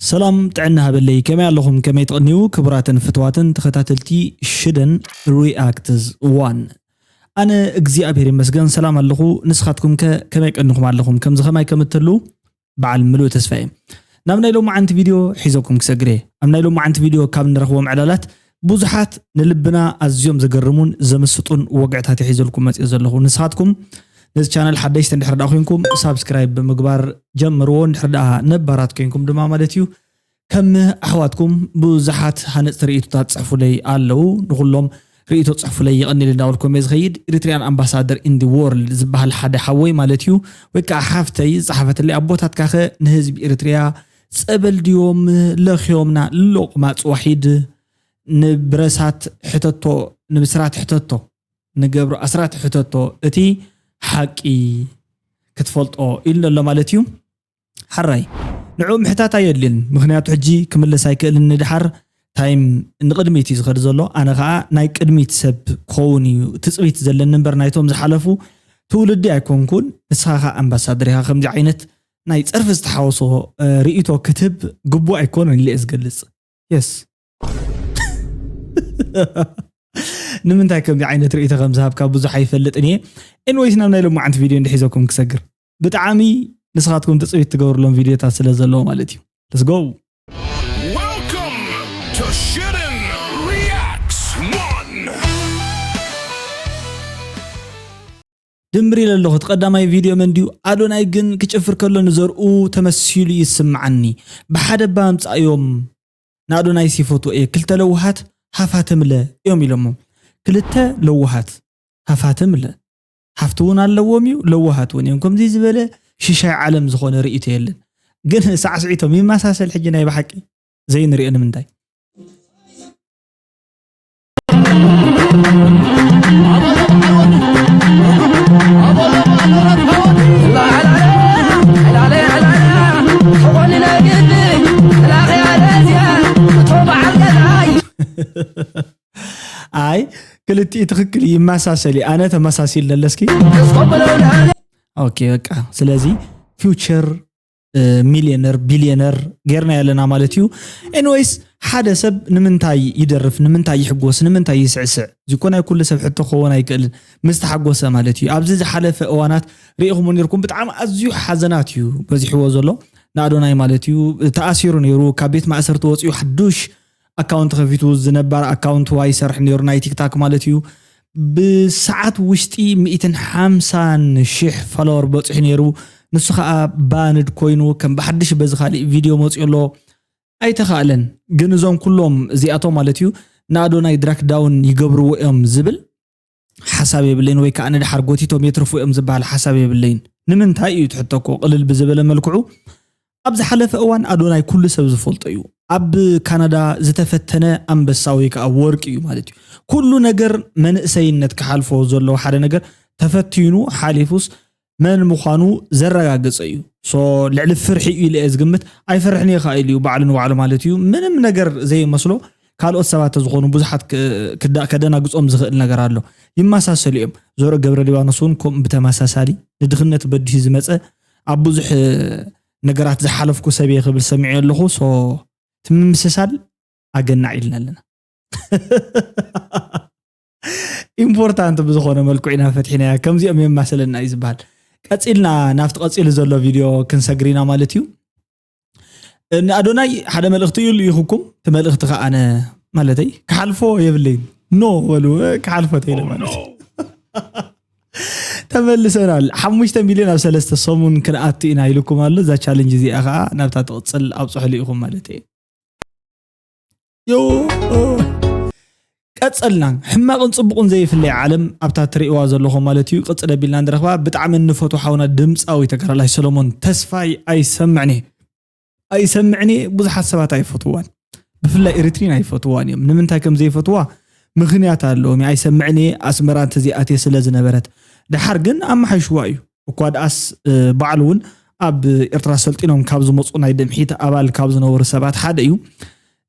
ሰላም ጥዕና ሃበለይ፣ ከመይ ኣለኹም? ከመይ ትቕንዩ? ክቡራትን ፍትዋትን ተኸታተልቲ ሽደን ሪኣክትስ ዋን፣ ኣነ እግዚኣብሔር ይመስገን ሰላም ኣለኹ። ንስኻትኩም ከ ከመይ ቀኒኹም ኣለኹም? ከምዚ ከማይ ከም እትህልዉ በዓል ምሉእ ተስፋ እየ። ናብ ናይ ሎማዓንቲ ቪድዮ ሒዘኩም ክሰግር እየ። ኣብ ናይ ሎማዓንቲ ቪድዮ ካብ ንረኽቦም ዕላላት ብዙሓት ንልብና ኣዝዮም ዘገርሙን ዘምስጡን ወግዕታት እየ ሒዘልኩም መፅእ ዘለኹ። ንስኻትኩም ነዚ ቻነል ሓደሽቲ እንድሕር ደኣ ኮይንኩም ሳብስክራይብ ብምግባር ጀምርዎ፣ እንድሕር ደኣ ነባራት ኮይንኩም ድማ ማለት እዩ። ከም ኣሕዋትኩም ብዙሓት ሃነፅቲ ርእይቶታት ፅሕፉለይ ኣለዉ። ንኹሎም ርእይቶ ፅሕፉለይ የቐንየለይ እንዳበልኩም እየ ዝኸይድ። Eritrean ambassador in the world ዝበሃል ሓደ ሓወይ ማለት እዩ፣ ወይ ከዓ ሓፍተይ ዝፀሓፈትለይ፣ ኣቦታትካ ኸ ንህዝቢ ኤርትርያ ፀበል ድዮም ለኽዮምና? ሎቕማፅ ዋሒድ ንብረሳት ሕተቶ፣ ንብስራት ሕተቶ፣ ንገብሩ ኣስራት ሕተቶ፣ እቲ ሓቂ ክትፈልጦ ኢሉ ኣሎ ማለት እዩ። ሓራይ ንዕኡ ምሕታት ኣየድልን፣ ምኽንያቱ ሕጂ ክምለስ ኣይክእልን። ንድሓር ታይም ንቕድሚት እዩ ዝኸድ ዘሎ። ኣነ ኸዓ ናይ ቅድሚት ሰብ ክኸውን እዩ ትፅቢት ዘለኒ እምበር ናይቶም ዝሓለፉ ትውልዲ ኣይኮንኩን። ንስኻ ኸዓ ኣምባሳደር ኢኻ፣ ከምዚ ዓይነት ናይ ፀርፊ ዝተሓወሶ እ፣ ርእይቶ ክትህብ ግቡእ ኣይኮነን ኢለ እየ ዝገልፅ። የስ ንምንታይ ከምዚ ዓይነት ርእይቶ ከም ዝሃብካ ብዙሕ ኣይፈልጥን እየ። ኤንወይስ ናብ ናይ ሎማዓንቲ ቪድዮ እንድሒዘኩም ክሰግር፣ ብጣዕሚ ንስኻትኩም ትፅቢት ትገብርሎም ቪድዮታት ስለ ዘለዉ ማለት እዩ። Let's go። Welcome to Shitten Reacts one። ድምር ኢለ ኣለኹ። እቲ ቀዳማይ ቪድዮ መን ድዩ? ኣዶናይ ግን ክጭፍር ከሎ ንዘርኡ ተመሲሉ ይስምዓኒ። ብሓደ እባ ምጻእዮም ንኣዶናይስ ይፈትዎ እየ። ክልተ ለውሃት ሃፋትምለ እዮም ኢሎሞ። ክልተ ለውሃት ሃፋትምለ። ሃፍቲ እውን ኣለዎም እዩ፣ ለውሃት እውን እዮም። ከምዚ ዝበለ ሽሻይ ዓለም ዝኾነ ርእይቶ የለን። ግን ሳዕስዒቶም ይመሳሰል። ሕጂ ናይ ብሓቂ ዘይንሪኦ ንምንታይ? ኣይ ክልቲኡ ትኽክል እዩ፣ ይመሳሰል እዩ። ኣነ ተመሳሲል ነለስኪ። ኦኬ በቃ ስለዚ ፊውቸር ሚሊዮነር ቢሊዮነር ጌርና ያለና ማለት እዩ። ኤንወይስ ሓደ ሰብ ንምንታይ ይደርፍ፣ ንምንታይ ይሕጎስ፣ ንምንታይ ይስዕስዕ? እዚ እኮ ናይ ኩሉ ሰብ ሕቶ ክኸውን ኣይክእልን። ምስ ተሓጎሰ ማለት እዩ። ኣብዚ ዝሓለፈ እዋናት ርኢኹሞ ነርኩም፣ ብጣዕሚ ኣዝዩ ሓዘናት እዩ በዚሕዎ ዘሎ ንኣዶናይ ማለት እዩ። ተኣሲሩ ነይሩ፣ ካብ ቤት ማእሰርቲ ወፂኡ ሓዱሽ ኣካውንት ከፊቱ፣ ዝነባር ኣካውንት ዋ ይሰርሕ ነይሩ ናይ ቲክታክ ማለት እዩ። ብሰዓት ውሽጢ ሚእትን ሓምሳን ሽሕ ፎሎወር በፂሑ ነይሩ። ንሱ ከዓ ባንድ ኮይኑ ከም ብሓድሽ በዚ ካሊእ ቪድዮ መፅኡ ኣሎ። ኣይተኻእለን። ግን እዞም ኩሎም እዚኣቶም ማለት እዩ ንኣዶናይ ድራክ ዳውን ይገብርዎ እዮም ዝብል ሓሳብ የብለይን፣ ወይ ከዓ ንድሓር ጎቲቶም የትርፉ እዮም ዝበሃል ሓሳብ የብለይን። ንምንታይ እዩ ትሕቶ እኮ ቅልል ብዝበለ መልክዑ ኣብ ዝሓለፈ እዋን ኣዶናይ ኩሉ ሰብ ዝፈልጦ እዩ። ኣብ ካናዳ ዝተፈተነ ኣንበሳ ወይ ከዓ ወርቂ እዩ ማለት እዩ። ኩሉ ነገር መንእሰይነት ክሓልፎ ዘለዎ ሓደ ነገር ተፈቲኑ ሓሊፉስ መን ምዃኑ ዘረጋገጸ እዩ። ሶ ልዕሊ ፍርሒ እዩ ኢለ እየ ዝግምት። ኣይፈርሕን እየ ከዓ ኢሉ እዩ ባዕሉ ንባዕሉ ማለት እዩ። ምንም ነገር ዘይመስሎ ካልኦት ሰባት ተዝኾኑ ብዙሓት ክ- ክዳ- ከደናግጾም ዝኽእል ነገር ኣሎ። ይመሳሰሉ እዮም። ዞሮ ገብረ ሊባኖስ እውን ከምኡ ብተመሳሳሊ ንድኽነት በዲሁ ዝመጸ ኣብ ብዙሕ ነገራት ዝሓለፍኩ ሰብ እየ ክብል ሰሚዐ ኣለኹ። ሶ እቲ ምምስሳል ኣገናዕ ኢልና ኣለና። ኢምፖርታንት ብዝኾነ መልክዑ ኢና ፈትሒናያ። ከምዚኦም የማሰለና እዩ ዝበሃል። ቀፂልና ናብቲ ቀፂሉ ዘሎ ቪድዮ ክንሰግር ኢና ማለት እዩ። ንኣዶናይ ሓደ መልእኽቲ እዩ ልኢኹኩም። እቲ መልእኽቲ ከዓ ኣነ ማለተይ ክሓልፎ የብለይን። ኖ በሉ፣ ክሓልፎ ተይለ ማለት እዩ። ተመልሰናል። ሓሙሽተ ሚልዮን ኣብ ሰለስተ ሰሙን ክንኣቱ ኢና ኢልኩም ኣሎ። እዛ ቻለንጅ እዚኣ ከዓ ናብታ ትቕፅል ኣብፅሑ ልኢኹም ማለት እዩ። ዮ ቀጸልና። ሕማቕን ጽቡቕን ዘይፍለይ ዓለም ኣብታ ትርእይዋ ዘለኹም ማለት እዩ። ቅጽል ኣቢልና ንረኽባ። ብጣዕሚ እንፈትዎ ሓውና ድምጻዊ ተጋዳላይ ሰሎሞን ተስፋይ ኣይሰምዕን እየ። ኣይሰምዕን እየ። ብዙሓት ሰባት ኣይፈትዋን። ብፍላይ ኤሪትሪን ኣይፈትዋን እዮም። ንምንታይ ከም ዘይፈትዋ ምኽንያት ኣለዎም። ኣይሰምዕን እየ። ኣስመራ እንተዘይኣትየ ስለ ዝነበረት። ደሓር ግን ኣመሓይሽዋ እዩ። እኳ ደኣስ፣ እ፣ ባዕሉ እውን ኣብ ኤርትራ ሰልጢኖም ካብ ዝመጹ ናይ ድምሒት ኣባል ካብ ዝነበሩ ሰባት ሓደ እዩ።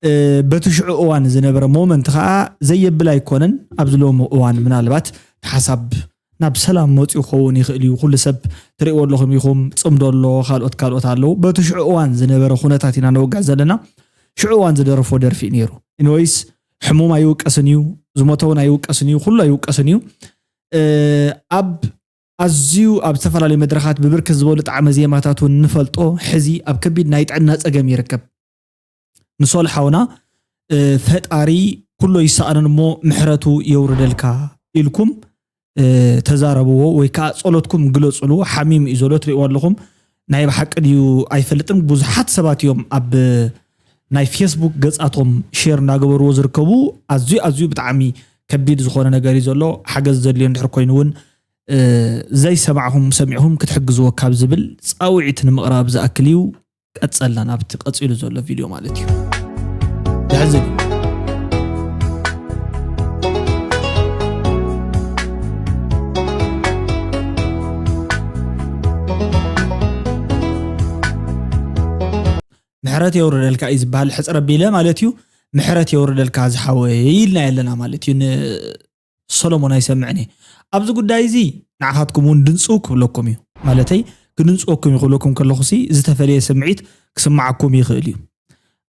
እ፣ በቲ ሽዑ እዋን ዝነበረ ሞመንት ኸኣ ዘየብል ኣይኮነን። ኣብዚ ሎሚ እዋን ምናልባት ሓሳብ ናብ ሰላም መፂኡ ክኸውን ይኽእል እዩ። ኩሉ ሰብ ትሪእዎ ኣለኹም ኢኹም፣ ፅምዶ ኣሎ፣ ካልኦት ካልኦት ኣለዉ። በቲ ሽዑ እዋን ዝነበረ ኩነታት ኢና ነወግዕ ዘለና። ሽዑ እዋን ዝደረፎ ደርፊ እዩ ነይሩ። ኢንወይስ ሕሙም ኣይውቀስን እዩ፣ ዝሞተ እውን ኣይውቀስን እዩ፣ ኩሉ ኣይውቀስን እዩ። ኣብ ኣዝዩ ኣብ ዝተፈላለዩ መድረኻት ብብርክት ዝበሉ ጣዕመ ዜማታት እውን ንፈልጦ ሕዚ ኣብ ከቢድ ናይ ጥዕና ፀገም ይርከብ። ንሶል ሓውና ፈጣሪ ኩሎ ይሰኣንን እሞ ምሕረቱ የውርደልካ ኢልኩም ተዛረብዎ ወይ ከዓ ፀሎትኩም ግለፅሉ። ሓሚሙ እዩ ዘሎ፣ ትሪእዎ ኣለኹም። ናይ ብሓቂ ድዩ ኣይፈልጥን። ብዙሓት ሰባት እዮም ኣብ ናይ ፌስቡክ ገፃቶም ሼር እናገበርዎ ዝርከቡ። ኣዝዩ ኣዝዩ ብጣዕሚ ከቢድ ዝኾነ ነገር እዩ ዘሎ። ሓገዝ ዘድልዮ እንድሕር ኮይኑ እውን ዘይሰማዕኹም ሰሚዕኹም ክትሕግዝዎ ካብ ዝብል ፃውዒት ንምቕራብ ዝኣክል እዩ። ቀፀልና ናብቲ ቀፂሉ ዘሎ ቪድዮ ማለት እዩ። ዘሕዝን እዩ። ምሕረት የውርደልካ እዩ ዝበሃል፣ ሕፅር ኣቢለ ማለት እዩ። ምሕረት የውርደልካ ዝሓወይ ኢልና ኣለና ማለት እዩ። ሰሎሞን ኣይሰምዕን እየ። ኣብዚ ጉዳይ እዚ ንዓኻትኩም እውን ድንፅው ክብለኩም እዩ። ማለተይ ክድንፅወኩም እዩ ክብለኩም ከለኹ ሲ ዝተፈለየ ስምዒት ክስማዓኩም ይኽእል እዩ።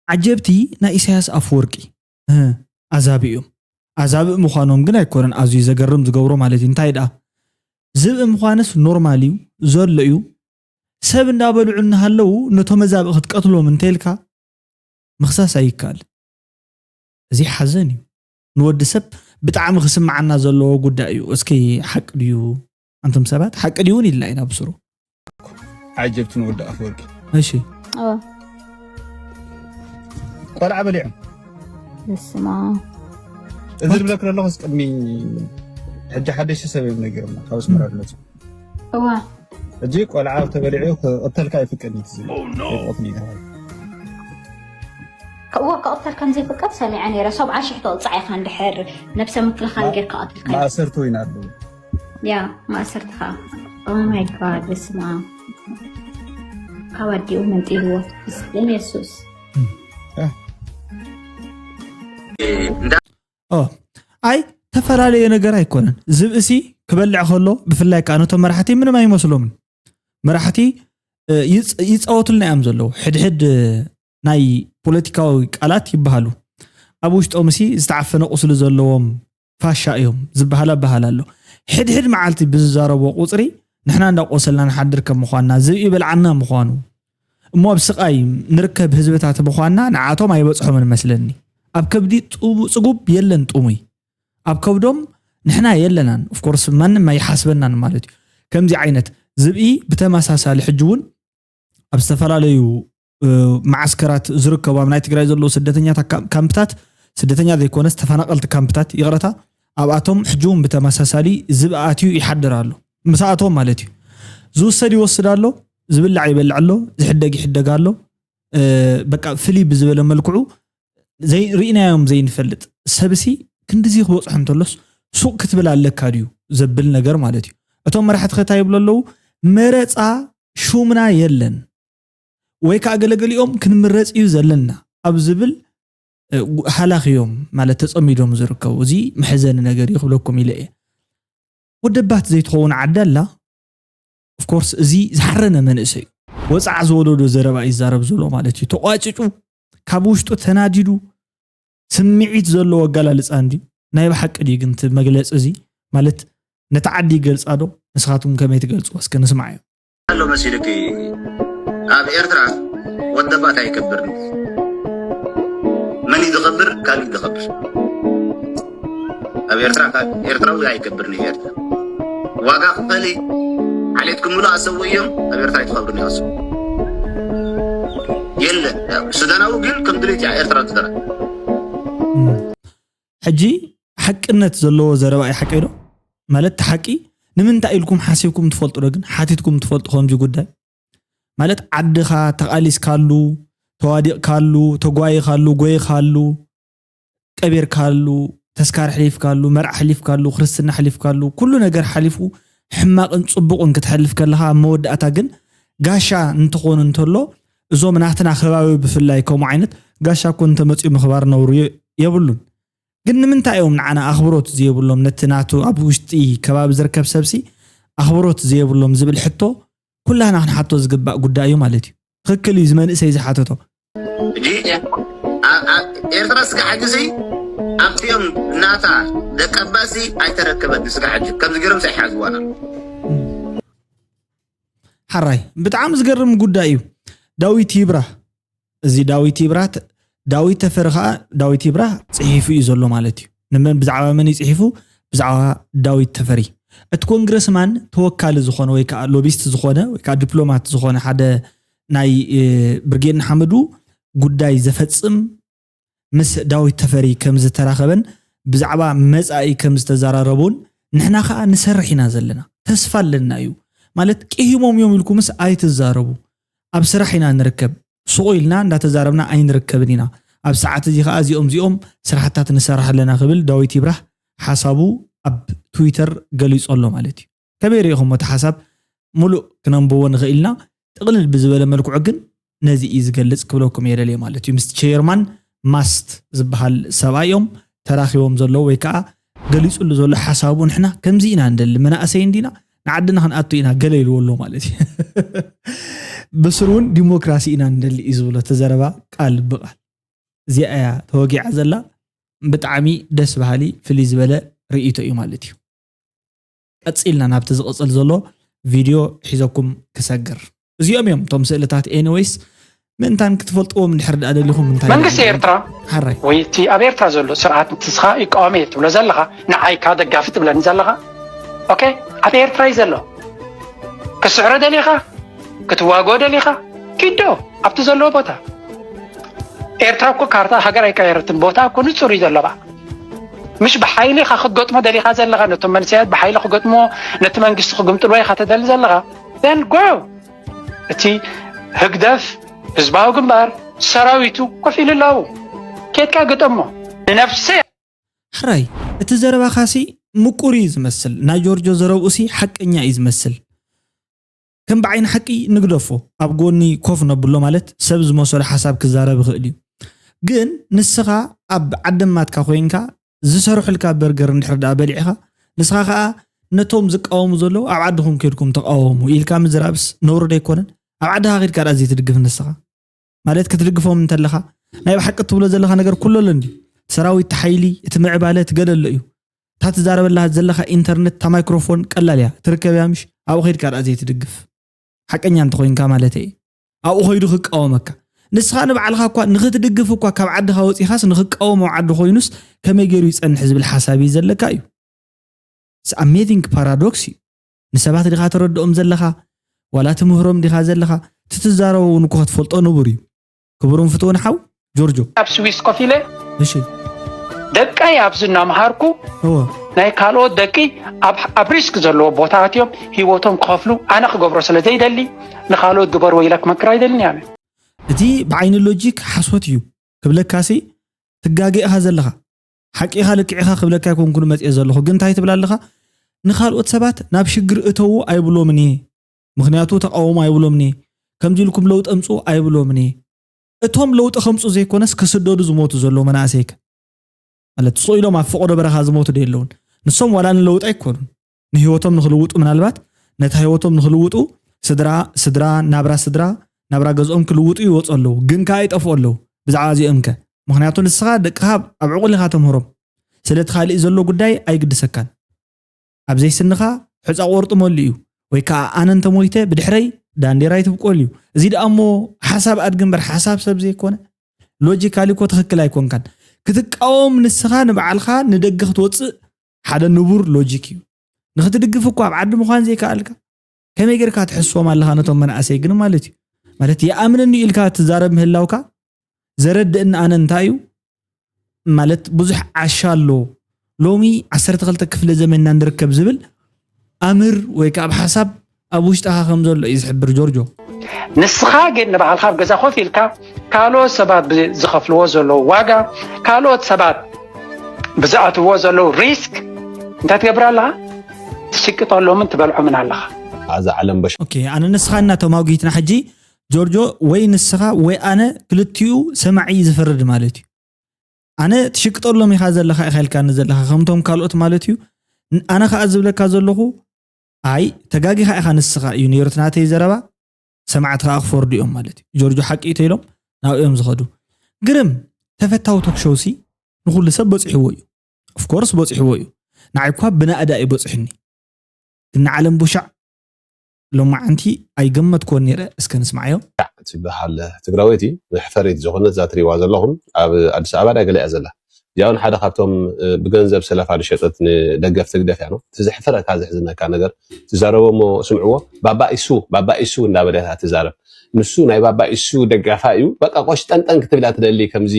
ዓጀብቲ ናይ ኢሳያስ ኣፈወርቂ ኣዛብእ እዮም። ኣዛብእ ምዃኖም ግን ኣይኮነን ኣዝዩ ዘገርም ዝገብሮ ማለት እዩ። እንታይ ደኣ ዝብኢ ምዃንስ ኖርማል እዩ ዘሎ እዩ። ሰብ እንዳበልዑ እናሃለዉ ነቶም ኣዛብእ ክትቀትሎም እንተኢልካ ምኽሳስ ኣይከኣል። እዚ ሓዘን እዩ። ንወዲ ሰብ ብጣዕሚ ክስምዓና ዘለዎ ጉዳይ እዩ። እስኪ ሓቂ ድዩ? ኣንቱም ሰባት ሓቂ ድዩ እውን ኢልና ኢና ብስሩ። ዓጀብቲ ንወዲ ኣፈወርቂ። እሺ። ኦ ቆልዓ በሊዖም። በስማ እዚ ዝብለክ ዘለኹስ ቅድሚ ሕጂ ሓደሽቲ ሰብ እዮም ነጊሮምና ካብ ኣስመራ ዝመፁ። እዋ ሕጂ ቆልዓ ተበሊዑ ክቕተልካ ኣይፍቀድን እዩ ዝብል። ኣይትቐትል እዩ ተባሂሉ። እዋ ክቕተል ከም ዘይፍቀድ ሰሚዐ ነይረ። ሰብዓ ሽሕ ተቕፃዕ ኢኻ እንድሕር ነብሰ ምክልኻል ጌርካ ቀትልካ። ማእሰርቱ ኢና ኣለዉ። ያ ማእሰርትኻ። Oh my God በስማ ካብ ኣዲኡ መንጢልዎ። ስም የሱስ። ኦ ኣይ ተፈላለየ ነገር ኣይኮነን። ዝብእሲ ክበልዕ ከሎ ብፍላይ ከዓ ነቶም መራሕቲ ምንም ኣይመስሎምን። መራሕቲ ይፃወቱልና እዮም ዘለዉ። ሕድሕድ ናይ ፖለቲካዊ ቃላት ይበሃሉ። ኣብ ውሽጦም ሲ ዝተዓፈነ ቁስሊ ዘለዎም ፋሻ እዮም ዝበሃል ኣበሃል ኣሎ። ሕድሕድ መዓልቲ ብዝዛረቦ ቁፅሪ ንሕና እንዳቆሰልና ንሓድር ከም ምዃንና፣ ዝብኢ በልዓና ምዃኑ እሞ ኣብ ስቓይ ንርከብ ህዝብታት ምዃንና ንዓቶም ኣይበፅሖምን መስለኒ። ኣብ ከብዲ ፅጉብ የለን ጥሙይ፣ ኣብ ከብዶም ንሕና የለናን። ኦፍኮርስ ማንም ኣይሓስበናን ማለት እዩ። ከምዚ ዓይነት ዝብኢ ብተመሳሳሊ ሕጂ እውን ኣብ ዝተፈላለዩ መዓስከራት ዝርከቡ ኣብ ናይ ትግራይ ዘለዉ ስደተኛታት ካምፕታት፣ ስደተኛ ዘይኮነስ ተፈናቐልቲ ካምፕታት ይቕረታ፣ ኣብኣቶም ሕጂ እውን ብተመሳሳሊ ዝብኢ ኣትዩ ይሓድር ኣሎ። ምስኣቶም ማለት እዩ። ዝውሰድ ይወስድ ኣሎ፣ ዝብላዕ ይበልዕ ኣሎ፣ ዝሕደግ ይሕደግ ኣሎ። በቃ ፍልይ ብዝበለ መልክዑ ርኢናዮም ዘይንፈልጥ ሰብሲ ክንድዚ ክበፅሖ እንተሎስ ሱቕ ክትብል ኣለካ ድዩ ዘብል ነገር ማለት እዩ። እቶም መራሕቲ ከ እንታይ ይብሉ ኣለዉ? መረፃ ሹምና የለን ወይ ከዓ ገለገሊኦም ክንምረፅ እዩ ዘለና ኣብ ዝብል ሃላኽ እዮም ማለት ተፀሚዶም ዝርከቡ። እዚ መሕዘኒ ነገር እዩ ክብለኩም ኢለ እየ። ወደባት ዘይትኸውን ዓዲ ኣላ። ኦፍኮርስ እዚ ዝሓረነ መንእሰይ እዩ። ወፃዕ ዝወለዶ ዘረባ ይዛረብ ዘሎ ማለት እዩ። ተቋጭጩ ካብ ውሽጡ ተናዲዱ ስምዒት ዘለዎ ኣገላልፃ እንዲ ናይ ብሓቂ ድዩ ግን እቲ መግለፂ እዚ ማለት ነቲ ዓዲ ይገልፃ ዶ? ንስኻትኩም ከመይ ትገልፅዎ? እስከ ንስማዕ እዮም። ኣሎ መሲልኪ ኣብ ኤርትራ ወደባት ኣይከብርን። መን እዩ ዝኸብር? ካልእ ዝኸብር። ኣብ ኤርትራ ካብ ኤርትራዊ ኣይከብርን እዩ ኤርትራ። ዋጋ ክፈሊ ዓሌትኩም ምሉእ ኣሰው እዮም ኣብ ኤርትራ ኣይትኸብርን እዮም ኣሰው። የለን ሱዳናዊ ግን ከም ድሌት እያ ኤርትራ ትዘራ። ሕጂ ሓቅነት ዘለዎ ዘረባ እዩ ሓቀይ ዶ ማለት እቲ ሓቂ ንምንታይ ኢልኩም ሓሲብኩም ትፈልጡ ዶ ግን ሓቲትኩም ትፈልጡ ከምዚ ጉዳይ ማለት ዓድኻ ተቓሊስካሉ ተዋዲቕካሉ ተጓይኻሉ ጎይኻሉ ቀቢርካሉ ተስካር ሕሊፍካሉ መርዓ ሕሊፍካሉ ክርስትና ሕሊፍካሉ ኩሉ ነገር ሓሊፉ ሕማቕን ፅቡቕን ክትሐልፍ ከለኻ ኣብ መወዳእታ ግን ጋሻ እንትኾኑ እንተሎ እዞም ናትና ከባቢ ብፍላይ ከምኡ ዓይነት ጋሻ እኮ እንተመፅኡ ምኽባር ነውሩ የብሉን ግን ንምንታይ እዮም ንዓና ኣኽብሮት ዘይብሎም፣ ነቲ ናቱ ኣብ ውሽጢ ከባቢ ዝርከብ ሰብሲ ኣኽብሮት ዘይብሎም ዝብል ሕቶ ኩላህና ክንሓቶ ዝግባእ ጉዳይ እዩ ማለት እዩ። ትኽክል እዩ እዚ መንእሰይ ዝሓተቶ። ሕጂ ኣብ- ኣብ ኤርትራ ስጋ ሕጂ ሲ ኣብቲኦም ናታ ደቀባሲ ኣይተረከበን ስጋ ሕጂ ከምዚ ገይሮም ሳይሓዝዋና ሓራይ ብጣዕሚ ዝገርም ጉዳይ እዩ። ዳዊት ይብራህ፣ እዚ ዳዊት ይብራህ፣ ዳዊት ተፈሪ ከዓ ዳዊት ይብራህ ፅሒፉ እዩ ዘሎ ማለት እዩ። ንመን ብዛዕባ መን እዩ ፅሒፉ? ብዛዕባ ዳዊት ተፈሪ። እቲ ኮንግረስማን ተወካሊ ዝኾነ ወይ ከዓ ሎቢስት ዝኾነ ወይ ከዓ ዲፕሎማት ዝኾነ ሓደ ናይ ብርጌድ ንሓመዱ ጉዳይ ዘፈፅም ምስ ዳዊት ተፈሪ ከም ዝተራኸበን ብዛዕባ መጻኢ ከም ዝተዘራረቡን ንሕና ከዓ ንሰርሕ ኢና ዘለና፣ ተስፋ ኣለና እዩ ማለት። ቅሂሞም እዮም ኢልኩምስ ኣይትዛረቡ። ኣብ ስራሕ ኢና ንርከብ። ስቑ ኢልና እንዳተዛረብና ኣይንርከብን ኢና። ኣብ ሰዓት እዚ ከዓ እዚኦም እዚኦም ስራሕታት ንሰርሕ ኣለና ክብል ዳዊት ይብራህ ሓሳቡ ኣብ ትዊተር ገሊጹ ኣሎ ማለት እዩ። ከመይ ርኢኹሞ እቲ ሓሳብ? ሙሉእ ክነንብቦ ንኽእል ኢና። ጥቕልል ብዝበለ መልክዑ ግን ነዚ እዩ ዝገልጽ ክብለኩም እየ ደልየ ማለት እዩ። ምስ ቸየርማን ማስት ዝበሃል ሰብኣይ እዮም ተራኺቦም ዘለዉ ወይ ከዓ ገሊጹሉ ዘሎ ሓሳቡ። ንሕና ከምዚ ኢና ንደሊ፣ መናእሰይ እንዲና፣ ንዓድና ክንኣቱ ኢና ገለ ኢልዎ ኣሎ ማለት እዩ። ብስሩ እውን ዲሞክራሲ ኢና ንደሊ እዩ ዝብሎ እቲ ዘረባ ቃል ብቃል። እዚኣ እያ ተወጊዓ ዘላ። ብጣዕሚ ደስ በሃሊ ፍልይ ዝበለ ርእይቶ እዩ ማለት እዩ። ቀፂልና ናብቲ ዝቕፅል ዘሎ ቪድዮ ሒዘኩም ክሰግር። እዚኦም እዮም እቶም ስእልታት። ኤኒወይስ ምእንታን ክትፈልጥዎም እንድሕር ደኣ ደሊኹም እንታይ መንግስቲ ማለት እዩ? ኤርትራ ሓራይ ወይ እቲ ኣብ ኤርትራ ዘሎ ስርዓት ንስኻ ይቃወም እየ ትብሎ ዘለኻ ንዓይካ ደጋፊ ትብለኒ ዘለኻ ኦኬ ኣብ ኤርትራ እዩ ዘሎ ክስዕሮ ደሊኻ ክትዋግኦ ደሊኻ ኪዶ ኣብቲ ዘለዎ ቦታ ኤርትራ እኮ ካርታ ሃገር ኣይቀየረትን ቦታ እኮ ንጹር እዩ ዘሎ ባዕ ምሽ ብሓይሊ ኢኻ ክትገጥሞ ደሊኻ ዘለኻ ነቶም መንእሰያት ብሓይሊ ክገጥሞ ነቲ መንግስቲ ክግምጥልዎ ኢኻ ተደሊ ዘለኻ then go እቲ ህግደፍ ህዝባዊ ግንባር ሰራዊቱ ኮፍ ኢሉ ኣለዉ ኬድካ ግጠሞ ንነፍሰ ሕራይ እቲ ዘረባኻሲ ምቁር እዩ ዝመስል ናይ ጆርጆ ዘረብኡሲ ሓቀኛ እዩ ዝመስል ከም ብዓይኒ ሓቂ ንግደፎ ኣብ ጎኒ ኮፍ ነብሎ ማለት ሰብ ዝመሰሎ ሓሳብ ክዛረብ ይኽእል እዩ ግን ንስኻ ኣብ ዓደማትካ ኮይንካ ዝሰርሑልካ በርገር እንድሕር ደኣ በሊዕኻ ንስኻ ከዓ ነቶም ዝቃወሙ ዘለዉ ኣብ ዓድኹም ከድኩም ተቃወሙ ኢልካ ምዝራብስ ነውሪ ዶ ኣይኮነን ኣብ ዓድኻ ከድካ ደኣ ዘይትድግፍ ንስኻ ማለት ክትድግፎም እንተለኻ ናይ ብሓቂ ትብሎ ዘለኻ ነገር ኩሉ ኣሎ እንዲ ሰራዊት እቲ ሓይሊ እቲ ምዕባለ እቲ ገለ ኣሎ እዩ እታ ትዛረበላ ዘለኻ ኢንተርነት እታ ማይክሮፎን ቀላል እያ ትርከብ እያ ምሽ ኣብኡ ከይድካ ደኣ ዘይትድግፍ ሓቀኛ እንተኾይንካ ማለት እየ ኣብኡ ከይዱ ክቃወመካ ንስኻ ንባዕልኻ እኳ ንኽትድግፍ እኳ ካብ ዓድኻ ወፂኻስ ንኽቃወሞ ዓዲ ኮይኑስ ከመይ ገይሩ ይፀንሕ ዝብል ሓሳብ እዩ ዘለካ እዩ It's amazing paradox እዩ ንሰባት ዲኻ ተረድኦም ዘለኻ ዋላ ትምህሮም ዲኻ ዘለኻ ትትዛረቦ እውን እኮ ክትፈልጦ ንቡር እዩ ክቡርን ፍትውን ሓው ጆርጆ ኣብ ስዊስ ኮፍ ኢለ እሺ ደቀይ ኣብዚ እናምሃርኩ እወ ናይ ካልኦት ደቂ ኣብ ኣብ ሪስክ ዘለዎ ቦታ ኣትዮም ህይወቶም ክኸፍሉ ኣነ ክገብሮ ስለ ዘይደሊ ንኻልኦት ግበርዎ ኢለ ክመክር ኣይደልን እየ ኣነ እቲ ብዓይኒ ሎጂክ ሓሶት እዩ ክብለካሲ ትጋገ ኢኻ ዘለኻ ሓቂኻ ልክዕኻ ክብለካ ኣይኮንኩን መፅየ ዘለኹ ግን እንታይ ትብል ኣለኻ ንኻልኦት ሰባት ናብ ሽግር እተዉ ኣይብሎምን እየ ምኽንያቱ ተቃወሙ ኣይብሎምን እየ ከምዚ ኢልኩም ለውጢ ኣምፅኡ ኣይብሎምን እየ እቶም ለውጢ ከምፁ ዘይኮነስ ክስደዱ ዝሞቱ ዘለዉ መናእሰይከ ማለት ስቕ ኢሎም ኣብ ፈቐዶ በረኻ ዝሞቱ ዶ የለውን ንሶም ዋላ ንለውጢ ኣይኮኑን ንህይወቶም ንኽልውጡ ምናልባት ነታ ህይወቶም ንኽልውጡ ስድራ ስድራ ናብራ ስድራ ናብራ ገዝኦም ክልውጡ ይወፁ ኣለዉ ግን ከኣ ይጠፍኡ ኣለዉ ብዛዕባ እዚኦም ከ ምኽንያቱ ንስኻ ደቅኻ ኣብ ዕቑል ኢኻ ተምህሮም ስለቲ ካልእ ዘሎ ጉዳይ ኣይግድሰካን ኣብ ዘይስንኻ ሑፃ ቆርጥመሉ እዩ ወይ ከዓ ኣነ እንተሞይተ ብድሕረይ ዳንዴራ ይትብቆል እዩ እዚ ደኣ እሞ ሓሳብ ኣድጊ እምበር ሓሳብ ሰብ ዘይኮነ ሎጂካሊ እኮ ትኽክል ኣይኮንካን ክትቃወም ንስኻ ንባዕልኻ ንደገ ክትወፅእ ሓደ ንቡር ሎጂክ እዩ ንኽትድግፍ እኮ ኣብ ዓዲ ምዃን ዘይከኣልካ ከመይ ጌርካ ትሕስዎም ኣለኻ ነቶም መናእሰይ ግን ማለት እዩ ማለት ይኣምነኒ ኢልካ ትዛረብ ምህላውካ ዘረድእኒ ኣነ እንታይ እዩ ማለት ብዙሕ ዓሻ ኣሎ ሎሚ ዓሰርተ ክልተ ክፍለ ዘመንና ንርከብ ዝብል ኣምር ወይ ከዓ ኣብ ሓሳብ ኣብ ውሽጥኻ ከም ዘሎ እዩ ዝሕብር ጆርጆ ንስኻ ግን ንባዕልካ ኣብ ገዛ ኮፍ ኢልካ ካልኦት ሰባት ዝኸፍልዎ ዘለዉ ዋጋ ካልኦት ሰባት ብዝኣትዎ ዘለዉ ሪስክ እንታይ ትገብር ኣለኻ ትስቅጠሎምን ትበልዖምን ኣለኻ ኣዛ ዓለም በሽ ኣነ ንስኻ እና ተማጒትና ሕጂ ጆርጆ ወይ ንስኻ ወይ ኣነ ክልቲኡ ሰማዒ ዝፈርድ ማለት እዩ ኣነ ትሽቅጠሎም ኢኻ ዘለኻ ኢኻ ኢልካኒ ዘለኻ ከምቶም ካልኦት ማለት እዩ። ኣነ ከዓ ዝብለካ ዘለኹ ኣይ ተጋጊኻ ኢኻ ንስኻ እዩ ነይሩ እቲ ናተይ ዘረባ። ሰማዕቲ ከዓ ክፈርዱ እዮም ማለት እዩ። ጆርጆ ሓቂ እዩ ተኢሎም ናብ እዮም ዝኸዱ። ግርም ተፈታዊ ቶክሾውሲ ንኩሉ ሰብ በፂሕዎ እዩ። ኦፍኮርስ በፂሕዎ እዩ። ንዓይ እኳ ብናእዳ እዩ በፂሕኒ። ግን ንዓለም ቡሻዕ ሎማዓንቲ ኣይገመትክዎን ነይረ። እስከ ንስማዓዮ። ትበሃል ትግራወይቲ መሕፈሪት ዝኾነት እዛ ትሪእዋ ዘለኹም ኣብ ኣዲስ ኣበባ ዳ ገለ እያ ዘላ። እዚኣ እውን ሓደ ካብቶም ብገንዘብ ሰለፋ ዝሸጠት ንደገፍ ትግደፍ እያ ነው። እቲ ዘሕፍረካ ዘሕዝነካ ነገር ትዛረቦ እሞ ስምዕዎ። ባባ ኢሱ ባባ ኢሱ እንዳበለ እያ ትዛረብ። ንሱ ናይ ባባ ኢሱ ደጋፋ እዩ። በቃ ቆሽጠንጠን ክትብል እያ ትደሊ። ከምዚ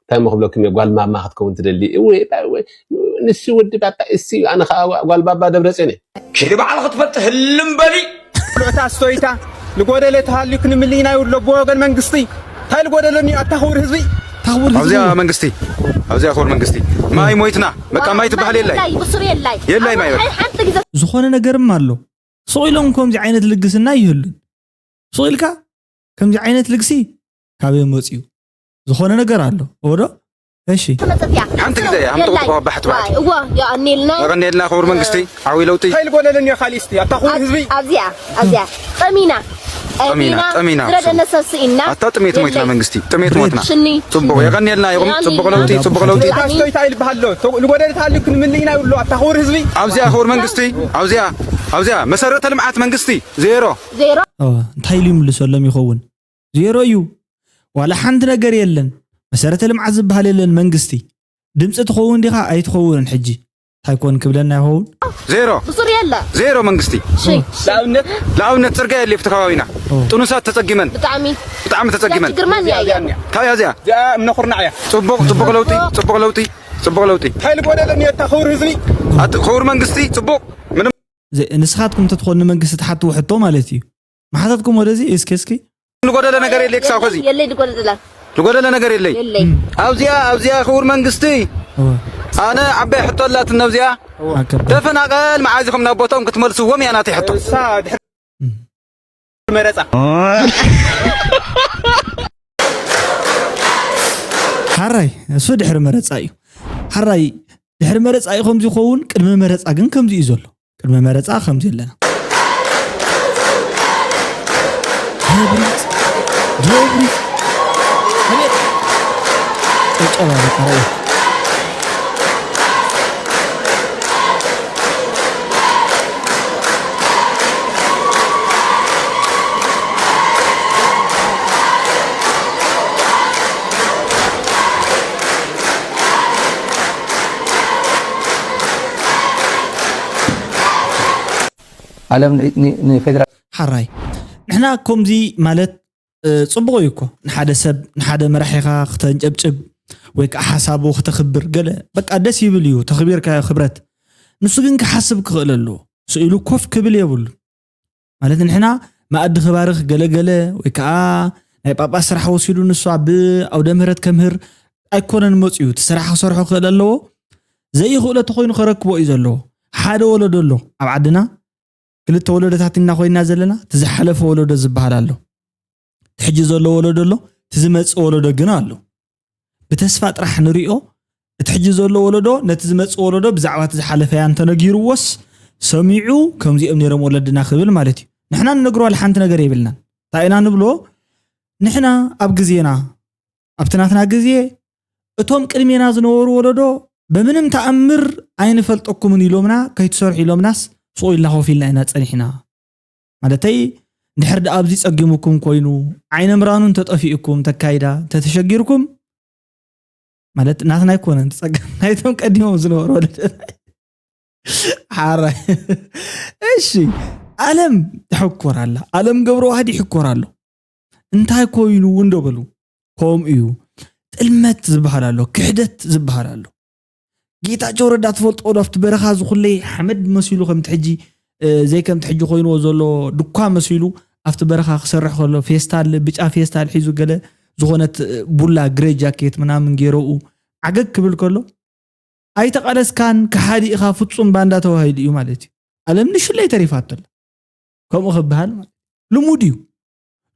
እንታይ ሞ ክብለኩም እየ፣ ጓል ማማ ክትከውን ትደሊ። እወ፣ እወ፣ ንሱ ወዲ ባባ እሱ እዩ፣ ኣነ ከዓ ጓል ባባ ደብረፅዮን እየ። ኪዲ ባዕልኺ ትፈልጢ ህልም በሊ። ልዑታ ኣስተይታ ልጎደለ ተሃልዩ ክንምልይ ናይ ውሎ ብወገን መንግስቲ እንታይ ልጎደለኒ ኣታ ክቡር ህዝቢ። ታኽቡር ህዝቢ ኣብዚኣ መንግስቲ ኣብዚኣ ክቡር መንግስቲ ማይ ሞይትና በቃ ማይ ትበሃል የላይ የላይ ብሱር የላይ የላይ ማይ በቃ። ሓንቲ ግዜ ዝኾነ ነገርም ኣሎ። ስቕ ኢሎም ከምዚ ዓይነት ልግስና ይህሉን። ስቕ ኢልካ ከምዚ ዓይነት ልግሲ ካበይ መፅዩ? ዝኾነ ነገር ኣሎ እወዶ? እሺ ትመፅእ እያ። ሓንቲ ግዜ እያ፣ ሓንቲ የላይ። ቁጥቋ ባሕ ትበሃል። ዋይ፣ እዎ፣ የቐኔልና። የቐኔልና ክቡር መንግስቲ፣ ዓብይ ለውጢ። ሓይል ጎደለኒ እያ፣ ካልእ እስቲ፣ ኣታ ክቡር ኣብ- ህዝቢ። ኣብዚኣ፣ ኣብዚኣ። ጠሚና። ጠሚና፣ ጠሚና። ጠሚና። ዝረደነ ሰብ ስኢና። ኣታ ጥሜት ሞይትና የለይ። መንግስቲ፣ ጥሜት ሞትና። ሽኒ። ጽቡቕ፣ የቐኔልና ይኹም፣ የቐኔልና። ጽቡቕ ለውጢ፣ ጽቡቕ ለውጢ። ኣስቶይታ ይልበሃሎ። ንጎደለ ተሃልዩ ክንምልእ ኢና ይብሎ፣ ኣታ ክቡር ህዝቢ። ኣብዚኣ ክቡር መንግስቲ፣ ኣብዚኣ፣ ኣብዚኣ መሰረተ ልምዓት መንግስቲ ዜሮ። ዜሮ። ኦ፣ እንታይ ኢሉ ይምልሰሎም ይኸውን? ዜሮ እዩ። ዋላ ሓንቲ ነገር የለን። መሰረተ ልምዓት ዝበሃል የለን። መንግስቲ ድምፂ ትኸውን ዲኻ ኣይትኸውንን? ሕጂ እንታይ ኮን ክብለና ይኸውን? ዜሮ ብሱር የለ። ዜሮ መንግስቲ። እሺ። ለኣብነት ለኣብነት ፅርግያ የለ ኣብቲ ከባቢና። ጥኑሳት ተፀጊመን ብጣዕሚ ብጣዕሚ ተፀጊመን። ችግርማ እዚኣ እያ። እንታይ እያ እዚኣ? እዚኣ እምነ ኩርናዕ እያ። ፅቡቕ ፅቡቕ ለውጢ ፅቡቕ ለውጢ ፅቡቕ ለውጢ። እንታይ ልጎደለኒ እታ ክቡር ህዝቢ? ኣቲ ክቡር መንግስቲ ፅቡቕ ምንም ዘ- ንስኻትኩም ተትኾኑ ንመንግስቲ ትሓትዎ ሕቶ ማለት እዩ። መሓተትኩም ወደዚ እስኪ እስኪ ንጎደለ ነገር የለ ክሳብ ከዚ የለይ ድጎደላ ዝጎደለ ነገር የለይ። የለይ ኣብዚኣ ኣብዚኣ ክቡር መንግስቲ እወ፣ ኣነ ዓባይ ሕቶ ኣላትና ኣብዚኣ ኣከባ። ተፈናቀል መዓዝ ኢኹም ናብ ቦታኦም ክትመልስዎም እያ ናተይ ሕቶ። እሳ ድሕሪ መረፃ ሓራይ እሱ ድሕሪ መረፃ እዩ። ሓራይ ድሕሪ መረፃ እዩ ከምዚ ይኸውን። ቅድሚ መረፃ ግን ከምዚ እዩ ዘሎ። ቅድሚ መረፃ ከምዚ ኣለና። ደብሪፅ ደብሪፅ ኣቤት ጭብጨባ በቃ ራእዩ። ዓለም ንፌደራል ሓራይ ንሕና ከምዚ ማለት ጽቡቕ እዩ እኮ ንሓደ ሰብ ንሓደ መራሒኻ ክተንጨብጭብ ወይ ከዓ ሓሳቡ ክተኽብር ገለ በቃ ደስ ይብል እዩ ተኽቢርካዮ ክብረት ንሱ ግን ክሓስብ ክኽእል ኣለዎ ስኢሉ ኮፍ ክብል የብሉ ማለት ንሕና መኣዲ ክባርኽ ገለገለ ወይ ከዓ ናይ ጳጳስ ስራሕ ወሲዱ ንሱ ኣብ ኣውደ ምህረት ከምህር ኣይኮነን መፅኡ እቲ ስራሕ ክሰርሖ ክኽእል ኣለዎ ዘይኽእሎ ተኮይኑ ከረክቦ እዩ ዘለዎ ሓደ ወለዶ ኣሎ ኣብ ዓድና ክልተ ወለዶታት ኢና ኮይና ዘለና እቲ ዝሓለፈ ወለዶ ዝበሃል ኣሎ እቲ ሕጂ ዘሎ ወለዶ ኣሎ እቲ ዝመፅእ ወለዶ ግን ኣሎ ብተስፋ ጥራሕ ንሪኦ እቲ ሕጂ ዘሎ ወለዶ ነቲ ዝመፅእ ወለዶ ብዛዕባ እቲ ዝሓለፈያ እንተነጊርዎስ ሰሚዑ ከምዚኦም ነይሮም ወለድና ክብል ማለት እዩ ንሕና ንነግሮ ዋላ ሓንቲ ነገር የብልናን እንታይ ኢና ንብሎ ንሕና ኣብ ግዜና ኣብቲ ናትና ግዜ እቶም ቅድሜና ዝነበሩ ወለዶ በምንም ተኣምር ኣይንፈልጠኩምን ኢሎምና ከይትሰርሑ ኢሎምናስ ስቕ ኢልና ኮፍ ኢልና ኢና ፀኒሕና ማለተይ እንድሕር ደኣ ኣብዚ ፀጊሙኩም ኮይኑ ዓይነ ምራኑ እንተጠፊኡኩም ተካይዳ እንተተሸጊርኩም ማለት ናትና ኣይኮነን ፀገም ናይቶም ቀዲሞም ዝነበሩ ወለደ ሓራይ እሺ ኣለም ትሕኮር ኣላ ኣለም ገብረ ዋህድ ይሕኮር ኣሎ እንታይ ኮይኑ እንዶ በሉ ከምኡ እዩ ጥልመት ዝበሃል ኣሎ ክሕደት ዝበሃል ኣሎ ጌታቸው ረዳ ትፈልጦ ዶ ኣብቲ በረኻ ዝኹለይ ሓመድ መሲሉ ከምቲ ሕጂ ዘይ ከምቲ ሕጂ ኮይንዎ ዘሎ ድኳ መሲሉ ኣብቲ በረኻ ክሰርሕ ከሎ ፌስታል ብጫ ፌስታል ሒዙ ገለ ዝኾነት ቡላ ግሬ ጃኬት ምናምን ገይረኡ ዓገግ ክብል ከሎ ኣይተቓለስካን ከሓዲ ኢኻ ፍጹም ባንዳ ተባሂሉ እዩ ማለት እዩ። ዓለም ንሽለይ ተሪፋቶ ኣላ። ከምኡ ክበሃል ማለት ልሙድ እዩ።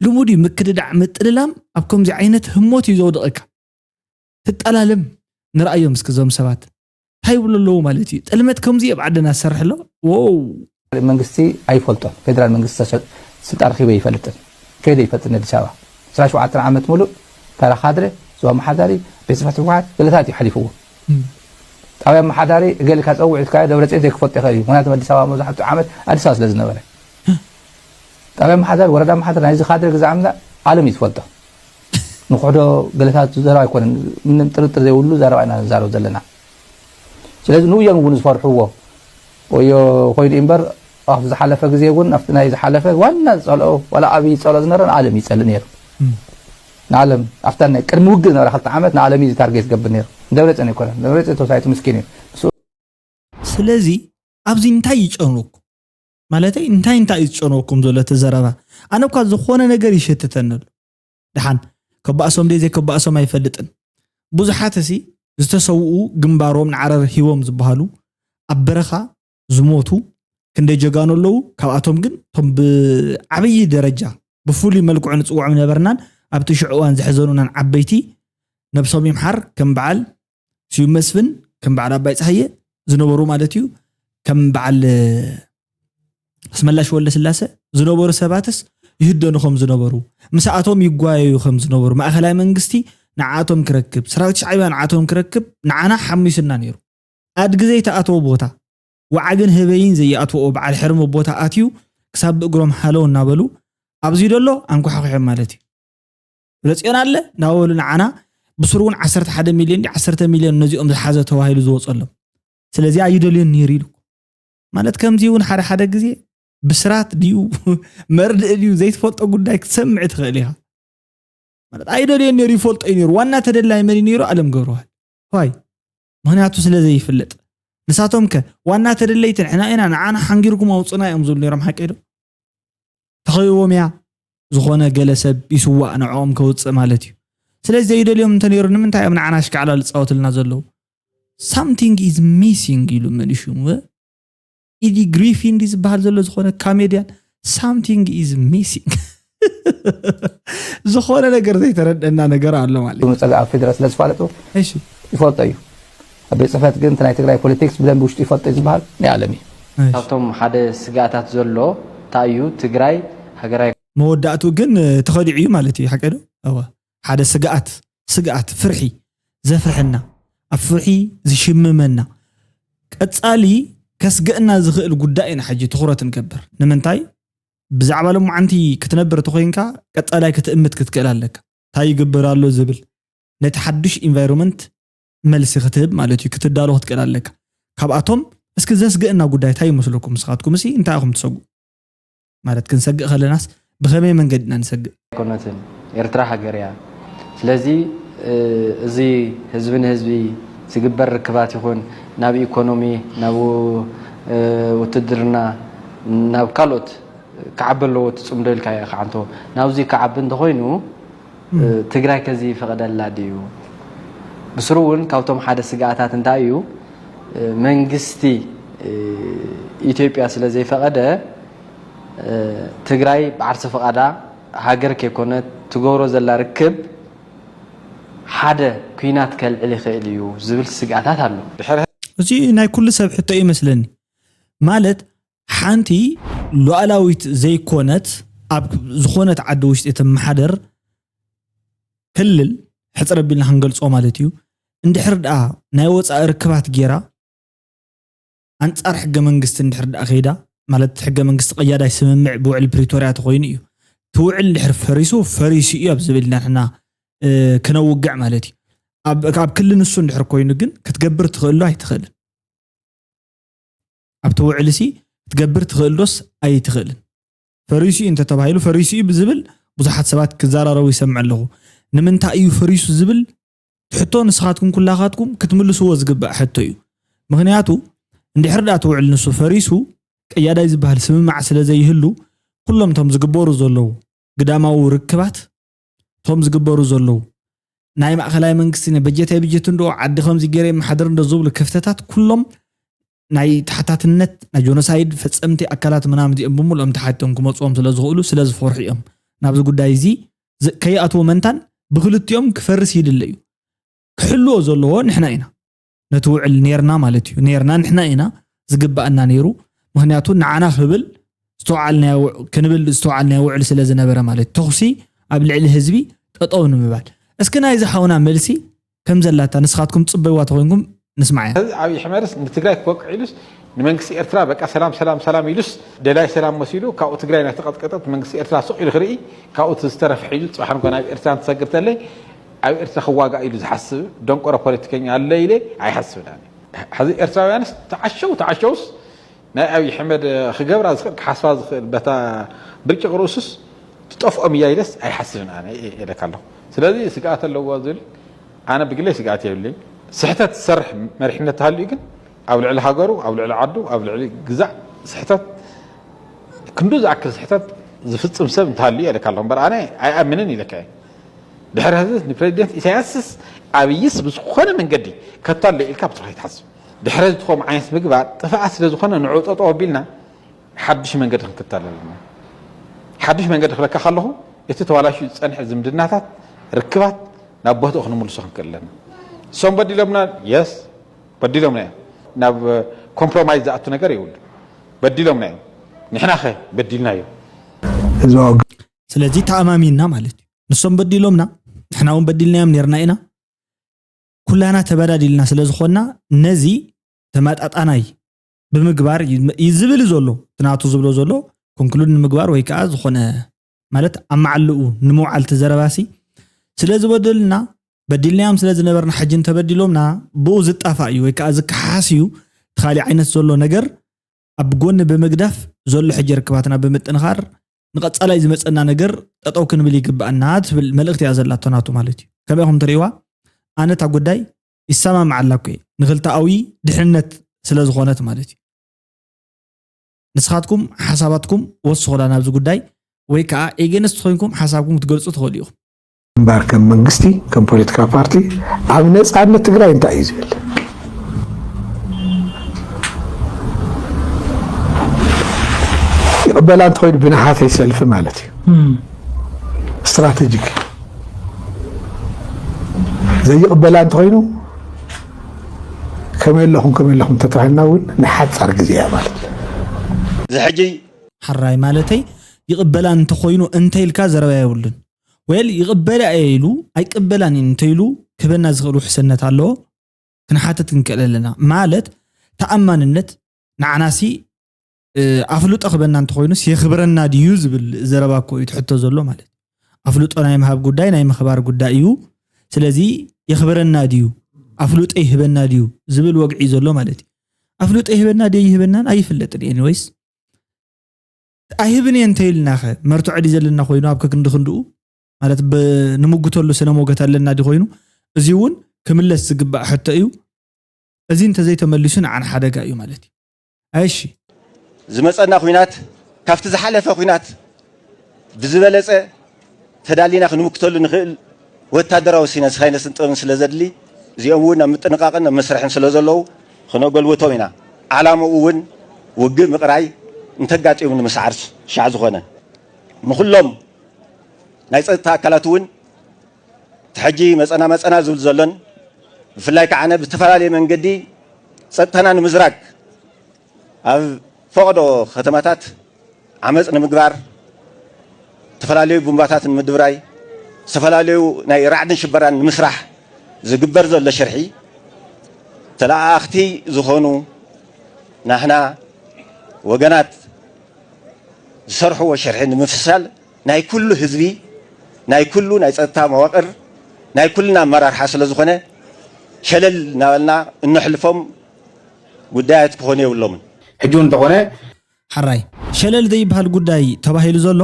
ልሙድ እዩ ምክድዳዕ ምጥልላም ኣብ ከምዚ ዓይነት ህሞት እዩ ዘውድቐካ። ትጠላለም ንርኣዮም እስኪ እዞም ሰባት እንታይ ይብሉ ኣለዉ ማለት እዩ። ጥልመት ከምዚ ኣብ ዓድና ዝሰርሕ ኣሎ። ዎው! መንግስቲ ኣይፈልጦን። ፌደራል መንግስቲ ተሸ- ስልጣን ረኺበ ይፈልጥን ከይደ ይፈልጥን ኣዲስ ኣበባ ዕስራን ሸውዓተን ዓመት ሙሉእ ተራ ካድረ፣ ዞባ ኣመሓዳሪ፣ ቤት ፅሕፈት ህወሓት ገለታት እዩ ሓሊፍዎ። ጣብያ ኣመሓዳሪ እገሊካ ፀውዕ ኢልካዮ ደብረፅዮን ዘይክፈልጦ ይኽእል እዩ። ምክንያቱ ኣዲስ ኣበባ መብዛሕትኡ ዓመት ኣዲስ ኣበባ ስለ ዝነበረ ጣብያ ኣመሓዳሪ፣ ወረዳ ኣመሓዳሪ ናይዚ ካድረ ግዛዕ ምዛዕ ዓለም እዩ ዝፈልጦ። ንኩሕዶ ገለታት ዘረባ ኣይኮነን፣ ምንም ጥርጥር ዘይብሉ ዘረባ ኢና ንዛረብ ዘለና። ስለዚ ንእዮም እውን ዝፈርሕዎ። ወዮ ኮይኑ እምበር ኣብቲ ዝሓለፈ ግዜ እውን ኣብቲ ናይ ዝሓለፈ ዋና ዝፀልኦ ዋላ ኣብይ ዝፀልኦ ዝነበረ ንዓለም ይፀልእ ነይሩ። ንዓለም ኣብታ ናይ ቅድሚ ውግእ ዝነበረ ክልተ ዓመት ንዓለም እዩ ታርጌት ዝገብር ነይሩ። ደብረፅዮን ኣይኮነን። ደብረፅዮን ተወሳይቱ ምስኪን እዩ። ንሱ ስለዚ ኣብዚ እንታይ ይጨንወኩም? ማለተይ እንታይ እንታይ እዩ ዝጨንወኩም ዘሎ እቲ ዘረባ? ኣነ እኳ ዝኾነ ነገር ይሸትተኒ ኣሎ። ደሓን ከባእሶም ደይ ዘይከባእሶም ኣይፈልጥን። ብዙሓት እሲ ዝተሰውኡ ግንባሮም ንዓረር ሂቦም ዝበሃሉ ኣብ በረኻ ዝሞቱ ክንደይ ጀጋኑ ኣለዉ። ካብኣቶም ግን እቶም ብዓብዪ ደረጃ ብፍሉይ መልክዑ ንፅውዖም ነበርናን ኣብቲ ሽዑ እዋን ዘሕዘኑናን ዓበይቲ ነብሶም ይምሓር ከም በዓል ስዩም መስፍን ከም በዓል ኣባይ ፀሃየ ዝነበሩ ማለት እዩ። ከም በዓል ኣስመላሽ ወልደስላሰ ዝነበሩ ሰባትስ ይህደኑ ከም ዝነበሩ፣ ምስኣቶም ይጓየዩ ከም ዝነበሩ፣ ማእኸላይ መንግስቲ ንዓቶም ክረክብ፣ ሰራዊት ሻዕቢያ ንዓቶም ክረክብ ንዓና ሓሚሱና ነይሩ። ኣድጊ ዘይተኣተወ ቦታ፣ ወዓግን ህበይን ዘይኣትወኦ በዓል ሕርሚ ቦታ ኣትዩ ክሳብ ብእግሮም ሃለው እናበሉ ኣብዚ ደሎ ኣንኳሓኺሖም ማለት እዩ። ደብረፅዮን ኣለ እናበሉ ንዓና ብስሩ እውን ዓሰርተ ሓደ ሚልዮን ድዩ ዓሰርተ ሚልዮን ነዚኦም ዝሓዘ ተባሂሉ ዝወፀሎም። ስለዚ ኣይደልዮን ነይሩ ኢሉ እኮ። ማለት ከምዚ እውን ሓደ ሓደ ግዜ ብስራት ድዩ መርድእ ድዩ ዘይትፈልጦ ጉዳይ ክትሰምዕ ትኽእል ኢኻ። ማለት ኣይደልዮን ነይሩ ይፈልጦ እዩ ነይሩ። ዋና ተደላይ መን እዩ ነይሩ? ኣለም ገብረዋህድ። ዋይ ምኽንያቱ ስለ ዘይፍለጥ። ንሳቶም ከ ዋና ተደለይቲ ንሕና ኢና ንዓና ሓንጊርኩም ኣውፅና እዮም ዝብሉ ነይሮም ሓቂ ዶ? ተኸቢቦም እያ ዝኾነ ገለ ሰብ ይስዋእ ንዕኦም ከውፅእ ማለት እዩ። ስለዚ ዘይደልዮም እንተነይሩ ንምንታይ እዮም ንዓና ኣሽካዕላል ዝፃወትልና ዘለዉ? Something is missing ኢሉ መሊሹ። ኢዲ ግሪፊን ድዩ ዝበሃል ዘሎ ዝኾነ ካሜድያን something is missing ዝኾነ ነገር ዘይተረደና ነገር ኣሎ ማለት እዩ። መፀገ ኣብ ፌደራል ስለ ዝፋለጡ እሺ ይፈልጦ እዩ። ኣብ ቤት ፅሕፈት ግን እቲ ናይ ትግራይ ፖለቲክስ ብደንቢ ውሽጡ ይፈልጦ እዩ ዝበሃል ናይ ዓለም እዩ። እሺ። ካብቶም ሓደ ስጋኣታት ዘሎ እንታይ እዩ ትግራይ ሃገራዊ መወዳእቱ ግን ተኸዲዑ እዩ ማለት እዩ ሓቂ ዶ? እወ ሓደ ስግኣት ስግኣት ፍርሒ ዘፍርሐና ኣብ ፍርሒ ዝሽምመና ቀፃሊ ከስገእና ዝኽእል ጉዳይ ኢና ሕጂ ትኹረት ንገብር። ንምንታይ ብዛዕባ ሎማዓንቲ ክትነብር ተኮይንካ ቀፃላይ ክትእምት ክትክእል ኣለካ። እንታይ ይግበር ኣሎ ዝብል ነቲ ሓዱሽ ኢንቫይሮንመንት መልሲ ክትህብ ማለት እዩ ክትዳሎ ክትክእል ኣለካ። ካብኣቶም እስኪ ዘስገእና ጉዳይ እንታይ ይመስለኩም ንስኻትኩም እሲ እንታይ ኢኹም ትሰጉ? ማለት ክንሰግእ ከለናስ ብኸመይ መንገዲ ኢና ንሰግእ? ኣይኮነትን ኤርትራ ሃገር እያ። ስለዚ እዚ ህዝቢ ንህዝቢ ዝግበር ርክባት ይኹን ናብ ኢኮኖሚ ናብ ውትድርና ናብ ካልኦት ክዓቢ ኣለዎ ትፅምዶ ኢልካ እያ ክዓንቶ ናብዚ ክዓቢ እንተኮይኑ ትግራይ ከዚ ይፈቀደላ ድዩ? ብስሩ እውን ካብቶም ሓደ ስግኣታት እንታይ እዩ መንግስቲ ኢትዮጵያ ስለ ዘይፈቀደ ትግራይ ብዓርሰ ፍቓዳ ሃገር ከይኮነት ትገብሮ ዘላ ርክብ ሓደ ኲናት ከልዕል ይኽእል እዩ ዝብል ስግኣታት ኣሎ። እዚ ናይ ኩሉ ሰብ ሕቶ እዩ መስለኒ። ማለት ሓንቲ ሉዓላዊት ዘይኮነት ኣብ ዝኾነት ዓዲ ውሽጢ ትመሓደር ክልል ሕፅር ኣቢልና ክንገልፆ ማለት እዩ። እንድሕር ደኣ ናይ ወፃኢ ርክባት ጌራ ኣንፃር ሕገ መንግስቲ እንድሕር ደኣ ከይዳ ማለት ሕገ መንግስቲ ቀያዳይ ስምምዕ ብውዕል ፕሪቶርያ ተኮይኑ እዩ። እቲ ውዕል እንድሕር ፈሪሱ ፈሪሱ እዩ ኣብ ዝብል ኢና ንሕና ክነውግዕ ማለት እዩ። ኣብ ክሊ ንሱ እንድሕር ኮይኑ ግን ክትገብር ትኽእልዶ ኣይትኽእልን። ኣብቲ ውዕል ሲ ክትገብር ትኽእልዶስ ኣይትኽእልን። ፈሪሱ እዩ እንተተባሂሉ ፈሪሱ እዩ ብዝብል ብዙሓት ሰባት ክዘራረቡ ይሰምዕ ኣለኹ። ንምንታይ እዩ ፈሪሱ ዝብል ሕቶ ንስኻትኩም ኩላኻትኩም ክትምልስዎ ዝግባእ ሕቶ እዩ። ምኽንያቱ እንድሕር ደኣ እቲ ውዕል ንሱ ፈሪሱ ቀያዳይ ዝበሃል ስምምዕ ስለ ዘይህሉ ኩሎም እቶም ዝግበሩ ዘለዉ ግዳማዊ ርክባት እቶም ዝግበሩ ዘለዉ ናይ ማእኸላይ መንግስቲ ናይ በጀት ኣይብጀትን ዶ ዓዲ ከምዚ ገይረ ይመሓደር እንዶ ዝብሉ ክፍተታት ኩሎም ናይ ተሓታትነት ናይ ጆኖሳይድ ፈፀምቲ ኣካላት ምናምን እዚኦም ብምልኦም ተሓቲቶም ክመፅዎም ስለ ዝኽእሉ ስለ ዝፈርሑ እዮም ናብዚ ጉዳይ እዚ ከይኣትዎ መንታን ብክልቲኦም ክፈርስ ይድለ እዩ። ክሕልዎ ዘለዎ ንሕና ኢና። ነቲ ውዕል ኔርና ማለት እዩ። ኔርና ንሕና ኢና ዝግባኣና ነይሩ። ምኽንያቱ ንዓና ክብል ዝተውዓልናዮ ውዕ-፣ ክንብል ዝተውዓልናዮ ውዕል ስለ ዝነበረ ማለት እዩ። ተኹሲ ኣብ ልዕሊ ህዝቢ ጠጠው ንምባል። እስኪ ናይዚ ሓውና መልሲ ከም ዘላታ ንስኻትኩም ትጽበይዋ ተኾይንኩም ንስማዓያ። ሕዚ ኣብይ ኣሕመድስ ንትግራይ ክወቅዕ ኢሉስ ንመንግስቲ ኤርትራ በቃ ሰላም ሰላም ሰላም ኢሉስ ደላይ ሰላም መሲሉ ካብኡ ትግራይ እናተቐጥቀጠት መንግስቲ ኤርትራ ስቕ ኢሉ ክርኢ ካብኡ እቲ ዝተረፈ ሒዙ ጽባሕ ንጎ ናብ ኤርትራ እንትሰግር ተለይ ኣብ ኤርትራ ክዋጋእ ኢሉ ዝሓስብ ደንቆሮ ፖለቲከኛ ኣሎ ኢለ ኣይሓስብን ኣነ። ሕዚ ኤርትራውያንስ ተዓሸው ተዓሸውስ ናይ ኣብይ ኣሕመድ ክገብራ ዝኽእል ክሓስባ ዝኽእል በታ ብርጭቕ ርእሱስ ትጠፍኦም እያ ኢለስ ኣይሓስብን ኣነ ኢለካ ኣለኹ። ስለዚ ስግኣት ኣለዎ ዝብል ኣነ ብግለይ ስግኣት የብለይ። ስሕተት ዝሰርሕ መሪሕነት ተሃልዩ ግን ኣብ ልዕሊ ሃገሩ፣ ኣብ ልዕሊ ዓዱ፣ ኣብ ልዕሊ ግዛዕ ስሕተት ክንዱ ዝኣክል ስሕተት ዝፍጽም ሰብ እንተሃልዩ ኢለካ ኣለኹ። እምበር ኣነ ኣይኣምንን ኢለካ እየ። ድሕሪ ሕዚ ንፕሬዚደንት ኢሳያስስ ኣብይስ ብዝኾነ መንገዲ ከታሎ ኢልካ ብትርኺ ትሓስብ። ድሕሪ ሕዚ ትኾም ዓይነት ምግባር ጥፍኣት ስለ ዝኾነ ንዑ ጠጠው ኣቢልና ሓድሽ መንገዲ ክንክተል ኣለና። ሓድሽ መንገዲ ክብለካ ከለኹ እቲ ተባላሽዩ ዝጸንሐ ዝምድናታት ርክባት ናብ ቦትኡ ክንምልሶ ክንክእል ኣለና። እሶም በዲሎምና የስ በዲሎምና እዮም። ናብ ኮምፕሮማይዝ ዝኣቱ ነገር የብሉ። በዲሎምና እዮም። ንሕና ኸ በዲልና እዮም። ህዝባዊ ስለዚ ተኣማሚንና ማለት እዩ። ንሶም በዲሎምና ንሕና እውን በዲልናዮም ነርና ኢና። ኩላና ተበዳዲልና ስለ ዝኾንና ነዚ ተመጣጣናይ ብምግባር እዩ ዝብል ዘሎ እቲ ናቱ ዝብሎ ዘሎ ኮንክሉድ ንምግባር ወይ ከዓ ዝኾነ ማለት ኣብ መዓልኡ ንምውዓል እቲ ዘረባሲ ስለ ዝበደሉና በዲልናዮም ስለ ዝነበርና ሕጂ እንተበዲሎምና ብኡ ዝጣፋእ እዩ ወይ ከዓ ዝከሓስ እዩ እቲ ካሊእ ዓይነት ዘሎ ነገር ኣብ ጎኒ ብምግዳፍ ዘሎ ሕጂ ርክባትና ብምጥንኻር ንቐፃላይ ዝመፀና ነገር ጠጠው ክንብል ይግባኣና ትብል መልእክቲ እያ ዘላቶ ናቱ ማለት እዩ። ከመይ ኢኹም ትርእይዋ? ኣነ እታ ጉዳይ ይሰማማዓላ እኮ እየ ንክልተኣዊ ድሕንነት ስለ ዝኾነት ማለት እዩ። ንስኻትኩም ሓሳባትኩም ወስኹላ ናብዚ ጉዳይ ወይ ከዓ ኤጌንስት ኮይንኩም ሓሳብኩም ክትገልፁ ትኽእሉ ኢኹም። እምበር ከም መንግስቲ ከም ፖለቲካ ፓርቲ ኣብ ነፃነት ትግራይ እንታይ እዩ ዝብል ይቕበላ እንተኾይኑ ብናሓተይ ሰልፊ ማለት እዩ ስትራቴጂክ ዘይቕበላ እንተኾይኑ ከመይ ኣለኹም ከመይ ኣለኹም ተተባሂልና እውን ንሓፃር ግዜ እያ ማለት እዚ ሕጂ ሕራይ ማለተይ ይቕበላ እንተኾይኑ እንተ ኢልካ ዘረባ የብሉን። ዌል ይቕበላ እየ ኢሉ ኣይቅበላን እየ እንተ ኢሉ ክህበና ዝኽእል ውሕስነት ኣለዎ ክንሓትት ክንክእል ኣለና። ማለት ተኣማንነት ንዓናሲ ኣፍልጦ ክበና እንተኾይኑስ የኽብረና ድዩ ዝብል ዘረባ እኮ እዩ ትሕቶ ዘሎ ማለት እዩ። ኣፍልጦ ናይ ምሃብ ጉዳይ ናይ ምኽባር ጉዳይ እዩ። ስለዚ የኽብረና ድዩ ኣፍልጦ ይህበና ድዩ ዝብል ወግዒ እዩ ዘሎ ማለት እዩ። ኣፍልጦ ይህበና ድዩ ይህበናን ኣይፍለጥን እዩ። ኤኒወይስ ኣይህብን እየ እንተይልናኸ መርትዖ ድዩ ዘለና ኮይኑ ኣብ ከክንዲ ክንድኡ ማለት ብ- ንምጉተሉ ስነ ሞገት ኣለና ድዩ ኮይኑ እዚ እውን ክምለስ ዝግባእ ሕቶ እዩ። እዚ እንተዘይተመሊሱ ንዓና ሓደጋ እዩ ማለት እዩ። ኣይሺ ዝመፀና ኲናት ካብቲ ዝሓለፈ ኲናት ብዝበለፀ ተዳሊና ክንምክተሉ ንኽእል ወታደራዊ ሲነ ሳይነስን ጥበብን ስለ ዘድሊ እዚኦም እውን ኣብ ምጥንቓቕን ኣብ መስርሕን ስለ ዘለዉ ክነገልብቶም ኢና። ዓላምኡ እውን ውግእ ምቕራይ እንተጋጢሙ ንምስዓር ሻዕ ዝኾነ ንኹሎም ናይ ፀጥታ ኣካላት እውን እቲ ሕጂ መፀና መፀና ዝብል ዘሎን ብፍላይ ከዓ ብዝተፈላለየ መንገዲ ፀጥታና ንምዝራግ ኣብ ፈቐዶ ከተማታት ዓመፅ ንምግባር፣ ዝተፈላለዩ ቡምባታት ንምድብራይ፣ ዝተፈላለዩ ናይ ራዕድን ሽበራን ንምስራሕ ዝግበር ዘሎ ሽርሒ ተለኣኣኽቲ ዝኾኑ ናህና ወገናት ዝሰርሕዎ ሽርሒ ንምፍሻል ናይ ኩሉ ህዝቢ፣ ናይ ኩሉ ናይ ፀጥታ መዋቕር፣ ናይ ኩልና ኣመራርሓ ስለዝኾነ ሸለል እናበልና እነሕልፎም ጉዳያት ክኾኑ የብሎምን። ሕጂ እውን እንተኾነ ሓራይ ሸለል ዘይበሃል ጉዳይ ተባሂሉ ዘሎ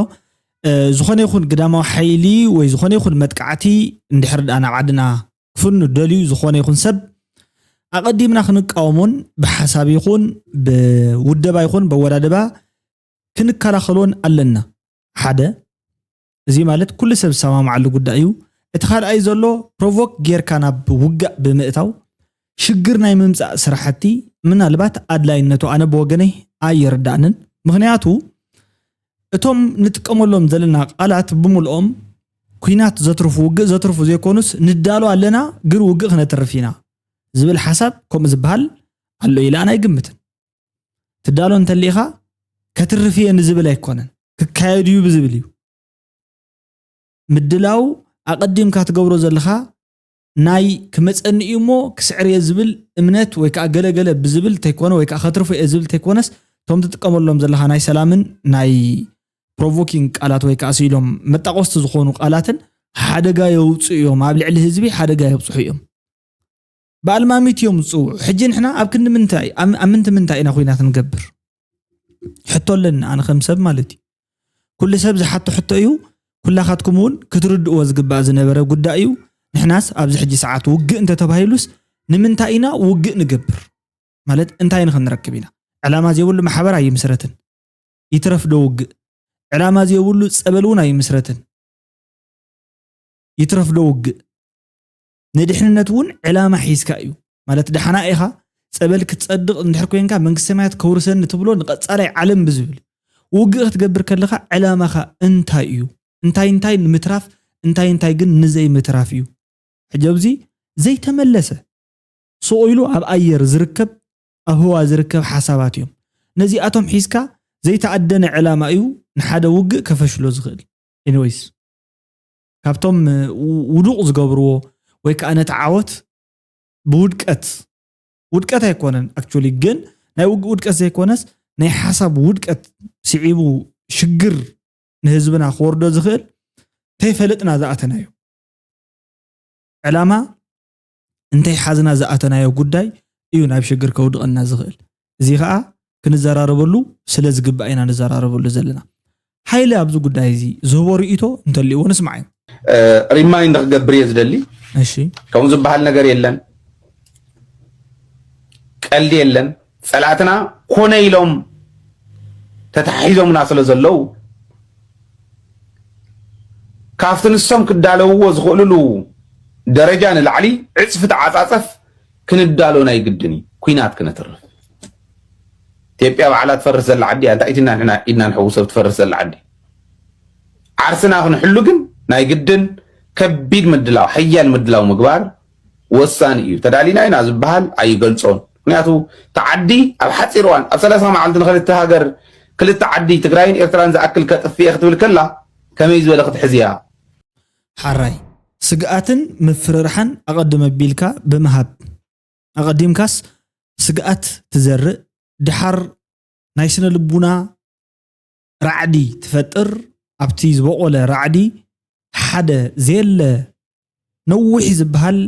ዝኾነ ይኹን ግዳማዊ ሓይሊ ወይ ዝኾነ ይኹን መጥቃዕቲ እንድሕር ደኣ ናብ ዓድና ክፍኑ ደልዩ ዝኾነ ይኹን ሰብ ኣቐዲምና ክንቃወሞን ብሓሳብ ይኹን ብውደባ ይኹን በወዳደባ ክንከላኸሎን ኣለና። ሓደ እዚ ማለት ኩሉ ሰብ ዝሰማምዓሉ ጉዳይ እዩ። እቲ ካልኣይ ዘሎ ፕሮቮክ ጌርካ ናብ ውጋእ ብምእታው ሽግር ናይ ምምፃእ ስራሕቲ ምናልባት ኣድላይነቱ ኣነ ብወገነይ ኣይርዳእንን። ምኽንያቱ እቶም ንጥቀመሎም ዘለና ቃላት ብምልኦም ኲናት ዘትርፉ፣ ውግእ ዘትርፉ ዘይኮኑስ፣ "ንዳሎ ኣለና፣ ግን ውግእ ክነትርፍ ኢና" ዝብል ሓሳብ ከምኡ ዝበሃል ኣሎ ኢለ ኣነ ኣይግምትን። ትዳሎ እንተሊኻ ከትርፍ እየ ንዝብል ኣይኮነን፣ ክካየድ እዩ ብዝብል እዩ። ምድላው ኣቐዲምካ ትገብሮ ዘለኻ ናይ ክመጸኒ እዩ እሞ ክስዕር እየ ዝብል እምነት ወይ ከዓ ገለገለ ብዝብል ተይኮነ ወይ ከዓ ከትርፎ እየ ዝብል ተይኮነስ፣ እቶም ትጥቀመሎም ዘለኻ ናይ ሰላምን ናይ ፕሮቮኪንግ ቃላት ወይ ከዓ ስኢሎም መጣቆስቲ ዝኾኑ ቃላትን ሓደጋ የውፅኡ እዮም፣ ኣብ ልዕሊ ህዝቢ ሓደጋ የብፅሑ እዮም። ብኣልማሚት እዮም ዝፅውዑ። ሕጂ ንሕና ኣብ ክንዲ ምንታይ፣ ኣብ ኣብ ምንቲ ምንታይ ኢና ኲናት ንገብር? ሕቶ ኣለኒ ኣነ ከም ሰብ ማለት እዩ። ኩሉ ሰብ ዝሓቶ ሕቶ እዩ። ኩላኻትኩም እውን ክትርድእዎ ዝግባእ ዝነበረ ጉዳይ እዩ። ንሕናስ ኣብዚ ሕጂ ሰዓት ውግእ እንተተባሂሉስ ንምንታይ ኢና ውግእ ንገብር? ማለት እንታይ ንኽንረክብ ኢና? ዕላማ ዘይብሉ ማሕበር ኣይምስረትን። ይትረፍ ዶ ውግእ? ዕላማ ዘይብሉ ጸበል እውን ኣይምስረትን። ይትረፍ ዶ ውግእ? ንድሕንነት እውን ዕላማ ሒዝካ እዩ። ማለት ደሓና ኢኻ፣ ጸበል ክትጸድቕ እንድሕር ኮይንካ መንግስተ ሰማያት ከውርሰኒ ትብሎ ንቐጻላይ ዓለም ብዝብል። ውግእ ክትገብር ከለኻ ዕላማኻ እንታይ እዩ? እንታይ እንታይ ንምትራፍ፣ እንታይ እንታይ ግን ንዘይምትራፍ እዩ። ሕጂ ኣብዚ ዘይተመለሰ፣ ስቕ ኢሉ ኣብ ኣየር ዝርከብ፣ ኣብ ህዋ ዝርከብ ሓሳባት እዮም። ነዚኣቶም ሒዝካ ዘይተኣደነ ዕላማ እዩ ንሓደ ውግእ ከፈሽሎ ዝኽእል። ኤኒወይስ፣ ካብቶም ው-፣ ውዱቕ ዝገብርዎ ወይ ከዓ ነቲ ዓወት ብውድቀት፣ ውድቀት ኣይኮነን ኣክቹሊ፣ ግን ናይ ውግእ ውድቀት ዘይኮነስ ናይ ሓሳብ ውድቀት ስዒቡ ሽግር ንህዝብና ክወርዶ ዝኽእል እንተይፈለጥና ዝኣተናዮ ዕላማ፣ እንተይሓዝና ዝኣተናዮ ጉዳይ እዩ ናብ ሽግር ከውድቐና ዝኽእል። እዚ ኸኣ ክንዘራረበሉ ስለ ዝግባእ ኢና ንዘራረበሉ ዘለና። ሓይሊ ኣብዚ ጉዳይ እዚ ዝህቦ ርእይቶ እንተልይዎ ንስማዓዮ። እ፣ ሪማይንድ ክገብር እየ ዝደሊ። እሺ። ከምኡ ዝበሃል ነገር የለን፣ ቀልዲ የለን። ጸላእትና ኮነ ኢሎም ተታሒዞምና ስለ ዘለዉ፣ ካብቲ ንሶም ክዳለውዎ ዝኽእልሉ ደረጃ ንላዕሊ ዕጽፊ ተዓጻጸፍ ክንዳሎ ናይ ግድን እዩ፣ ኲናት ክነትርፍ። ኢትዮጵያ ባዕላ ትፈርስ ዘላ ዓዲ እያ፣ እንታይ ኢትና ንሕና ኢድና ንሕውሶ ትፈርስ ዘላ ዓዲ። ዓርስና ክንሕሉ ግን ናይ ግድን ከቢድ ምድላው፣ ሓያል ምድላው ምግባር ወሳኒ እዩ። ተዳሊና ኢና ዝበሃል ኣይገልጾን። ምክንያቱ፣ እቲ ዓዲ ኣብ ሓጺር እዋን፣ ኣብ ሰላሳ መዓልቲ ንክልተ ሃገር፣ ክልተ ዓዲ፣ ትግራይን ኤርትራን ዝኣክል ከጥፍእ እየ ክትብል ከላ፣ ከመይ ዝበለ ክትሕዝ እያ? ሓራይ፣ ስግኣትን ምፍርራሕን ኣቐድም ኣቢልካ ብምሃብ፣ ኣቐዲምካስ ስግኣት ትዘርእ፣ ድሓር ናይ ስነ ልቡና ራዕዲ ትፈጥር፣ ኣብቲ ዝበቖለ ራዕዲ ሓደ ዘየለ ነዊሕ ዝበሃል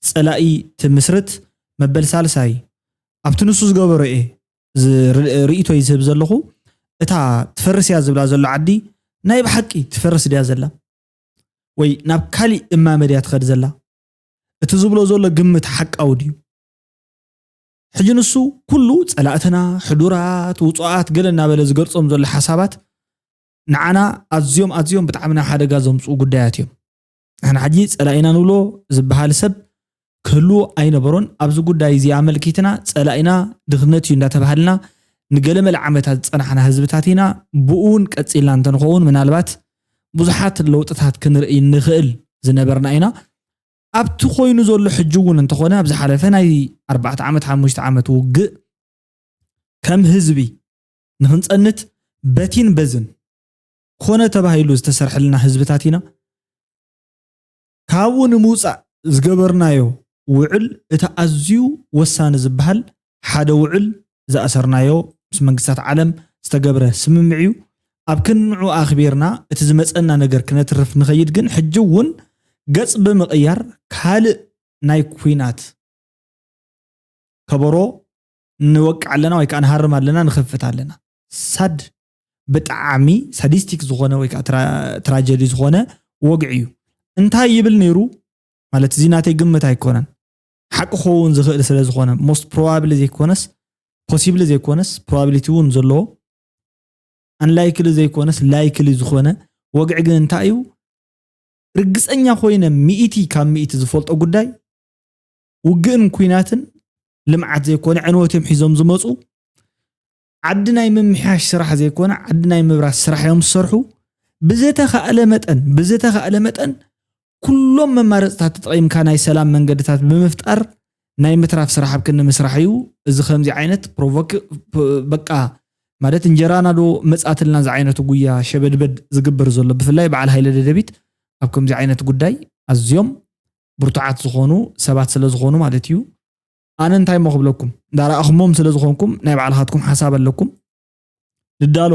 ጸላኢ ትምስርት። መበል ሳልሳይ፣ ኣብቲ ንሱ ዝገበሮ እየ ዝር-፣ ርእይቶይ ዝህብ ዘለኹ። እታ ትፈርስ እያ ዝብላ ዘሎ ዓዲ ናይ ብሓቂ ትፈርስ ድያ ዘላ? ወይ ናብ ካሊእ እማመ ድያ ትኸድ ዘላ? እቲ ዝብሎ ዘሎ ግምት ሓቃዊ ድዩ? ሕጂ ንሱ ኩሉ ጸላእትና፣ ሕዱራት፣ ውጹኣት ገለ እናበለ ዝገልጾም ዘሎ ሓሳባት ንዓና ኣዝዮም፣ ኣዝዮም ብጣዕሚ ናብ ሓደጋ ዘምጽኡ ጉዳያት እዮም። ንሕና ሕጂ ጸላኢና ንብሎ ዝበሃል ሰብ ክህሉ ኣይነበሮን። ኣብዚ ጉዳይ እዚ ኣመልኪትና ጸላኢና ድኽነት እዩ እንዳተባሃልና ንገለመለ ዓመታት ዝጸናሕና ህዝብታት ኢና። ብኡ እውን ቀጺልና እንተንኸውን ምናልባት ብዙሓት ለውጥታት ክንርኢ ንኽእል ዝነበርና ኢና። ኣብቲ ኮይኑ ዘሎ ሕጂ እውን እንተኾነ ኣብ ዝሓለፈ ናይ ኣርባዕተ ዓመት፣ ሓሙሽተ ዓመት ውግእ ከም ህዝቢ ንኽንጸንት በቲን በዝን ኮነ ተባሂሉ ዝተሰርሐልና ህዝብታት ኢና። ካብኡ ንምውጻእ ዝገበርናዮ ውዕል እቲ ኣዝዩ ወሳኒ ዝበሃል ሓደ ውዕል ዝኣሰርናዮ ምስ መንግስታት ዓለም ዝተገብረ ስምምዕ እዩ። ኣብ ክንዲ ንዕኡ ኣኽቢርና እቲ ዝመጸና ነገር ክነትርፍ ንኸይድ ግን ሕጂ እውን ገጽ ብምቕያር ካልእ ናይ ኲናት ከበሮ ንወቅዕ ኣለና ወይ ከዓ ንሃርም ኣለና፣ ንኸፍት ኣለና። ሳድ፣ ብጣዕሚ ሳዲስቲክ ዝኾነ ወይ ከዓ ትራ-፣ ትራጀዲ ዝኾነ ወግዒ እዩ። እንታይ ይብል ነይሩ? ማለት እዚ ናተይ ግምት ኣይኮነን። ሓቂ ክኸውን ዝኽእል ስለ ዝኾነ፣ ሞስት ፕሮባብሊ ዘይኮነስ፣ ፖሲብሊ ዘይኮነስ፣ ፕሮባብሊቲ እውን ዘለዎ፣ ኣንላይክሊ ዘይኮነስ፣ ላይክሊ ዝኾነ ወግዒ ግን እንታይ እዩ? ርግጸኛ ኮይነ ሚእቲ ካብ ሚእቲ ዝፈልጦ ጉዳይ፣ ውግእን ኲናትን ልምዓት ዘይኮነ ዕንወት እዮም ሒዞም ዝመጹ። ዓዲ ናይ ምምሕያሽ ስራሕ ዘይኮነ፣ ዓዲ ናይ ምብራስ ስራሕ እዮም ዝሰርሑ። ብዝተኻእለ መጠን ብዝተኻእለ መጠን ኩሎም መማረፅታት ተጠቒምካ ናይ ሰላም መንገድታት ብምፍጣር ናይ ምትራፍ ስራሕ ኣብ ክንዲ ምስራሕ እዩ። እዚ ከምዚ ዓይነት ፕሮቮክ በቃ ማለት እንጀራና ዶ መፃትልና ዝዓይነቱ ጉያ ሸበድበድ ዝግበር ዘሎ ብፍላይ በዓል ሃይለ ደደቢት ኣብ ከምዚ ዓይነት ጉዳይ ኣዝዮም ብርቱዓት ዝኾኑ ሰባት ስለ ዝኾኑ ማለት እዩ። ኣነ እንታይ ሞ ክብለኩም እንዳረኣኹሞም ስለ ዝኾንኩም ናይ ባዕልኻትኩም ሓሳብ ኣለኩም። ንዳሎ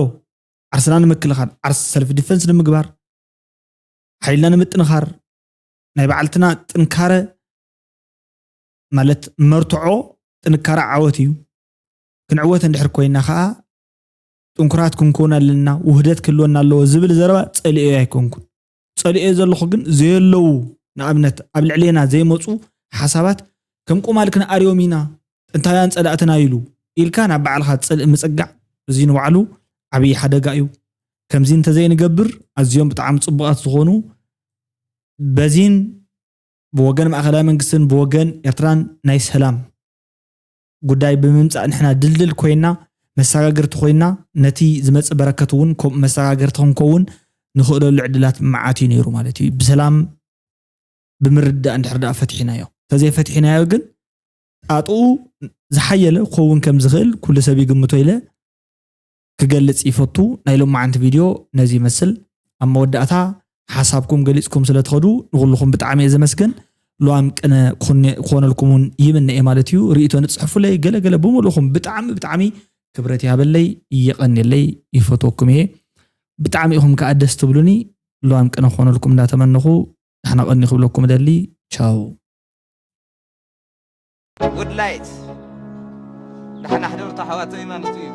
ዓርስና ንምክልኻል ዓርሲ ሰልፍ ዲፈንስ ንምግባር ሓይልና ንምጥንኻር ናይ ባዕልትና ጥንካረ ማለት መርትዖ ጥንካረ ዓወት እዩ። ክንዕወት እንድሕር ኮይና ከዓ ጥንኩራት ክንኮን ኣለና፣ ውህደት ክህልወና ኣለዎ ዝብል ዘረባ ጸሊኤዮ ኣይኮንኩን። ጸሊኤዮ ዘለኹ ግን ዘየለዉ ንኣብነት ኣብ ልዕሌና ዘይመፁ ሓሳባት ከም ቁማል ክንኣርዮም ኢና ጥንታውያን ጸላእትና ኢሉ ኢልካ ናብ ባዕልኻ ጽልኢ ምጽጋዕ እዚ ንባዕሉ ዓብዪ ሓደጋ እዩ። ከምዚ እንተዘይንገብር ኣዝዮም ብጣዕሚ ጽቡቓት ዝኾኑ በዚን ብወገን ማእኸላይ መንግስትን ብወገን ኤርትራን ናይ ሰላም ጉዳይ ብምምፃእ ንሕና ድልድል ኮይና መሰጋግርቲ ኮይና ነቲ ዝመፅእ በረከት እውን ከምኡ መሰጋግርቲ ክንከውን ንኽእለሉ ዕድላት መዓት እዩ ነይሩ ማለት እዩ። ብሰላም ብምርዳእ እንድሕር ደኣ ፈቲሕናዮ ተዘይፈቲሕናዮ ግን ጣጥኡ ዝሓየለ ክኸውን ከም ዝኽእል ኩሉ ሰብ ይግምቶ ኢለ ክገልጽ ይፈቱ። ናይ ሎማዓንቲ ቪድዮ ነዚ ይመስል። ኣብ መወዳእታ ሓሳብኩም ገሊጽኩም ስለ ትኸዱ ንኹልኹም ብጣዕሚ እየ ዘመስግን። ልዋም ቅነ ክኾነ- ክኾነልኩም እውን ይምነ እየ ማለት እዩ። ርእይቶ ንጽሕፉለይ ገለ ገለ ብምልእኹም ብጣዕሚ ብጣዕሚ ክብረት ይሃበለይ፣ የቐንየለይ፣ ይፈትወኩም እየ። ብጣዕሚ ኢኹም ከኣ ደስ ትብሉኒ። ልዋም ቅነ ክኾነልኩም እንዳተመነኹ ንሕና ቀኒ ክብለኩም እደሊ። ቻው። Good light ንሓና ሕደርቶ ኣሕዋተይ ማለት እዩ።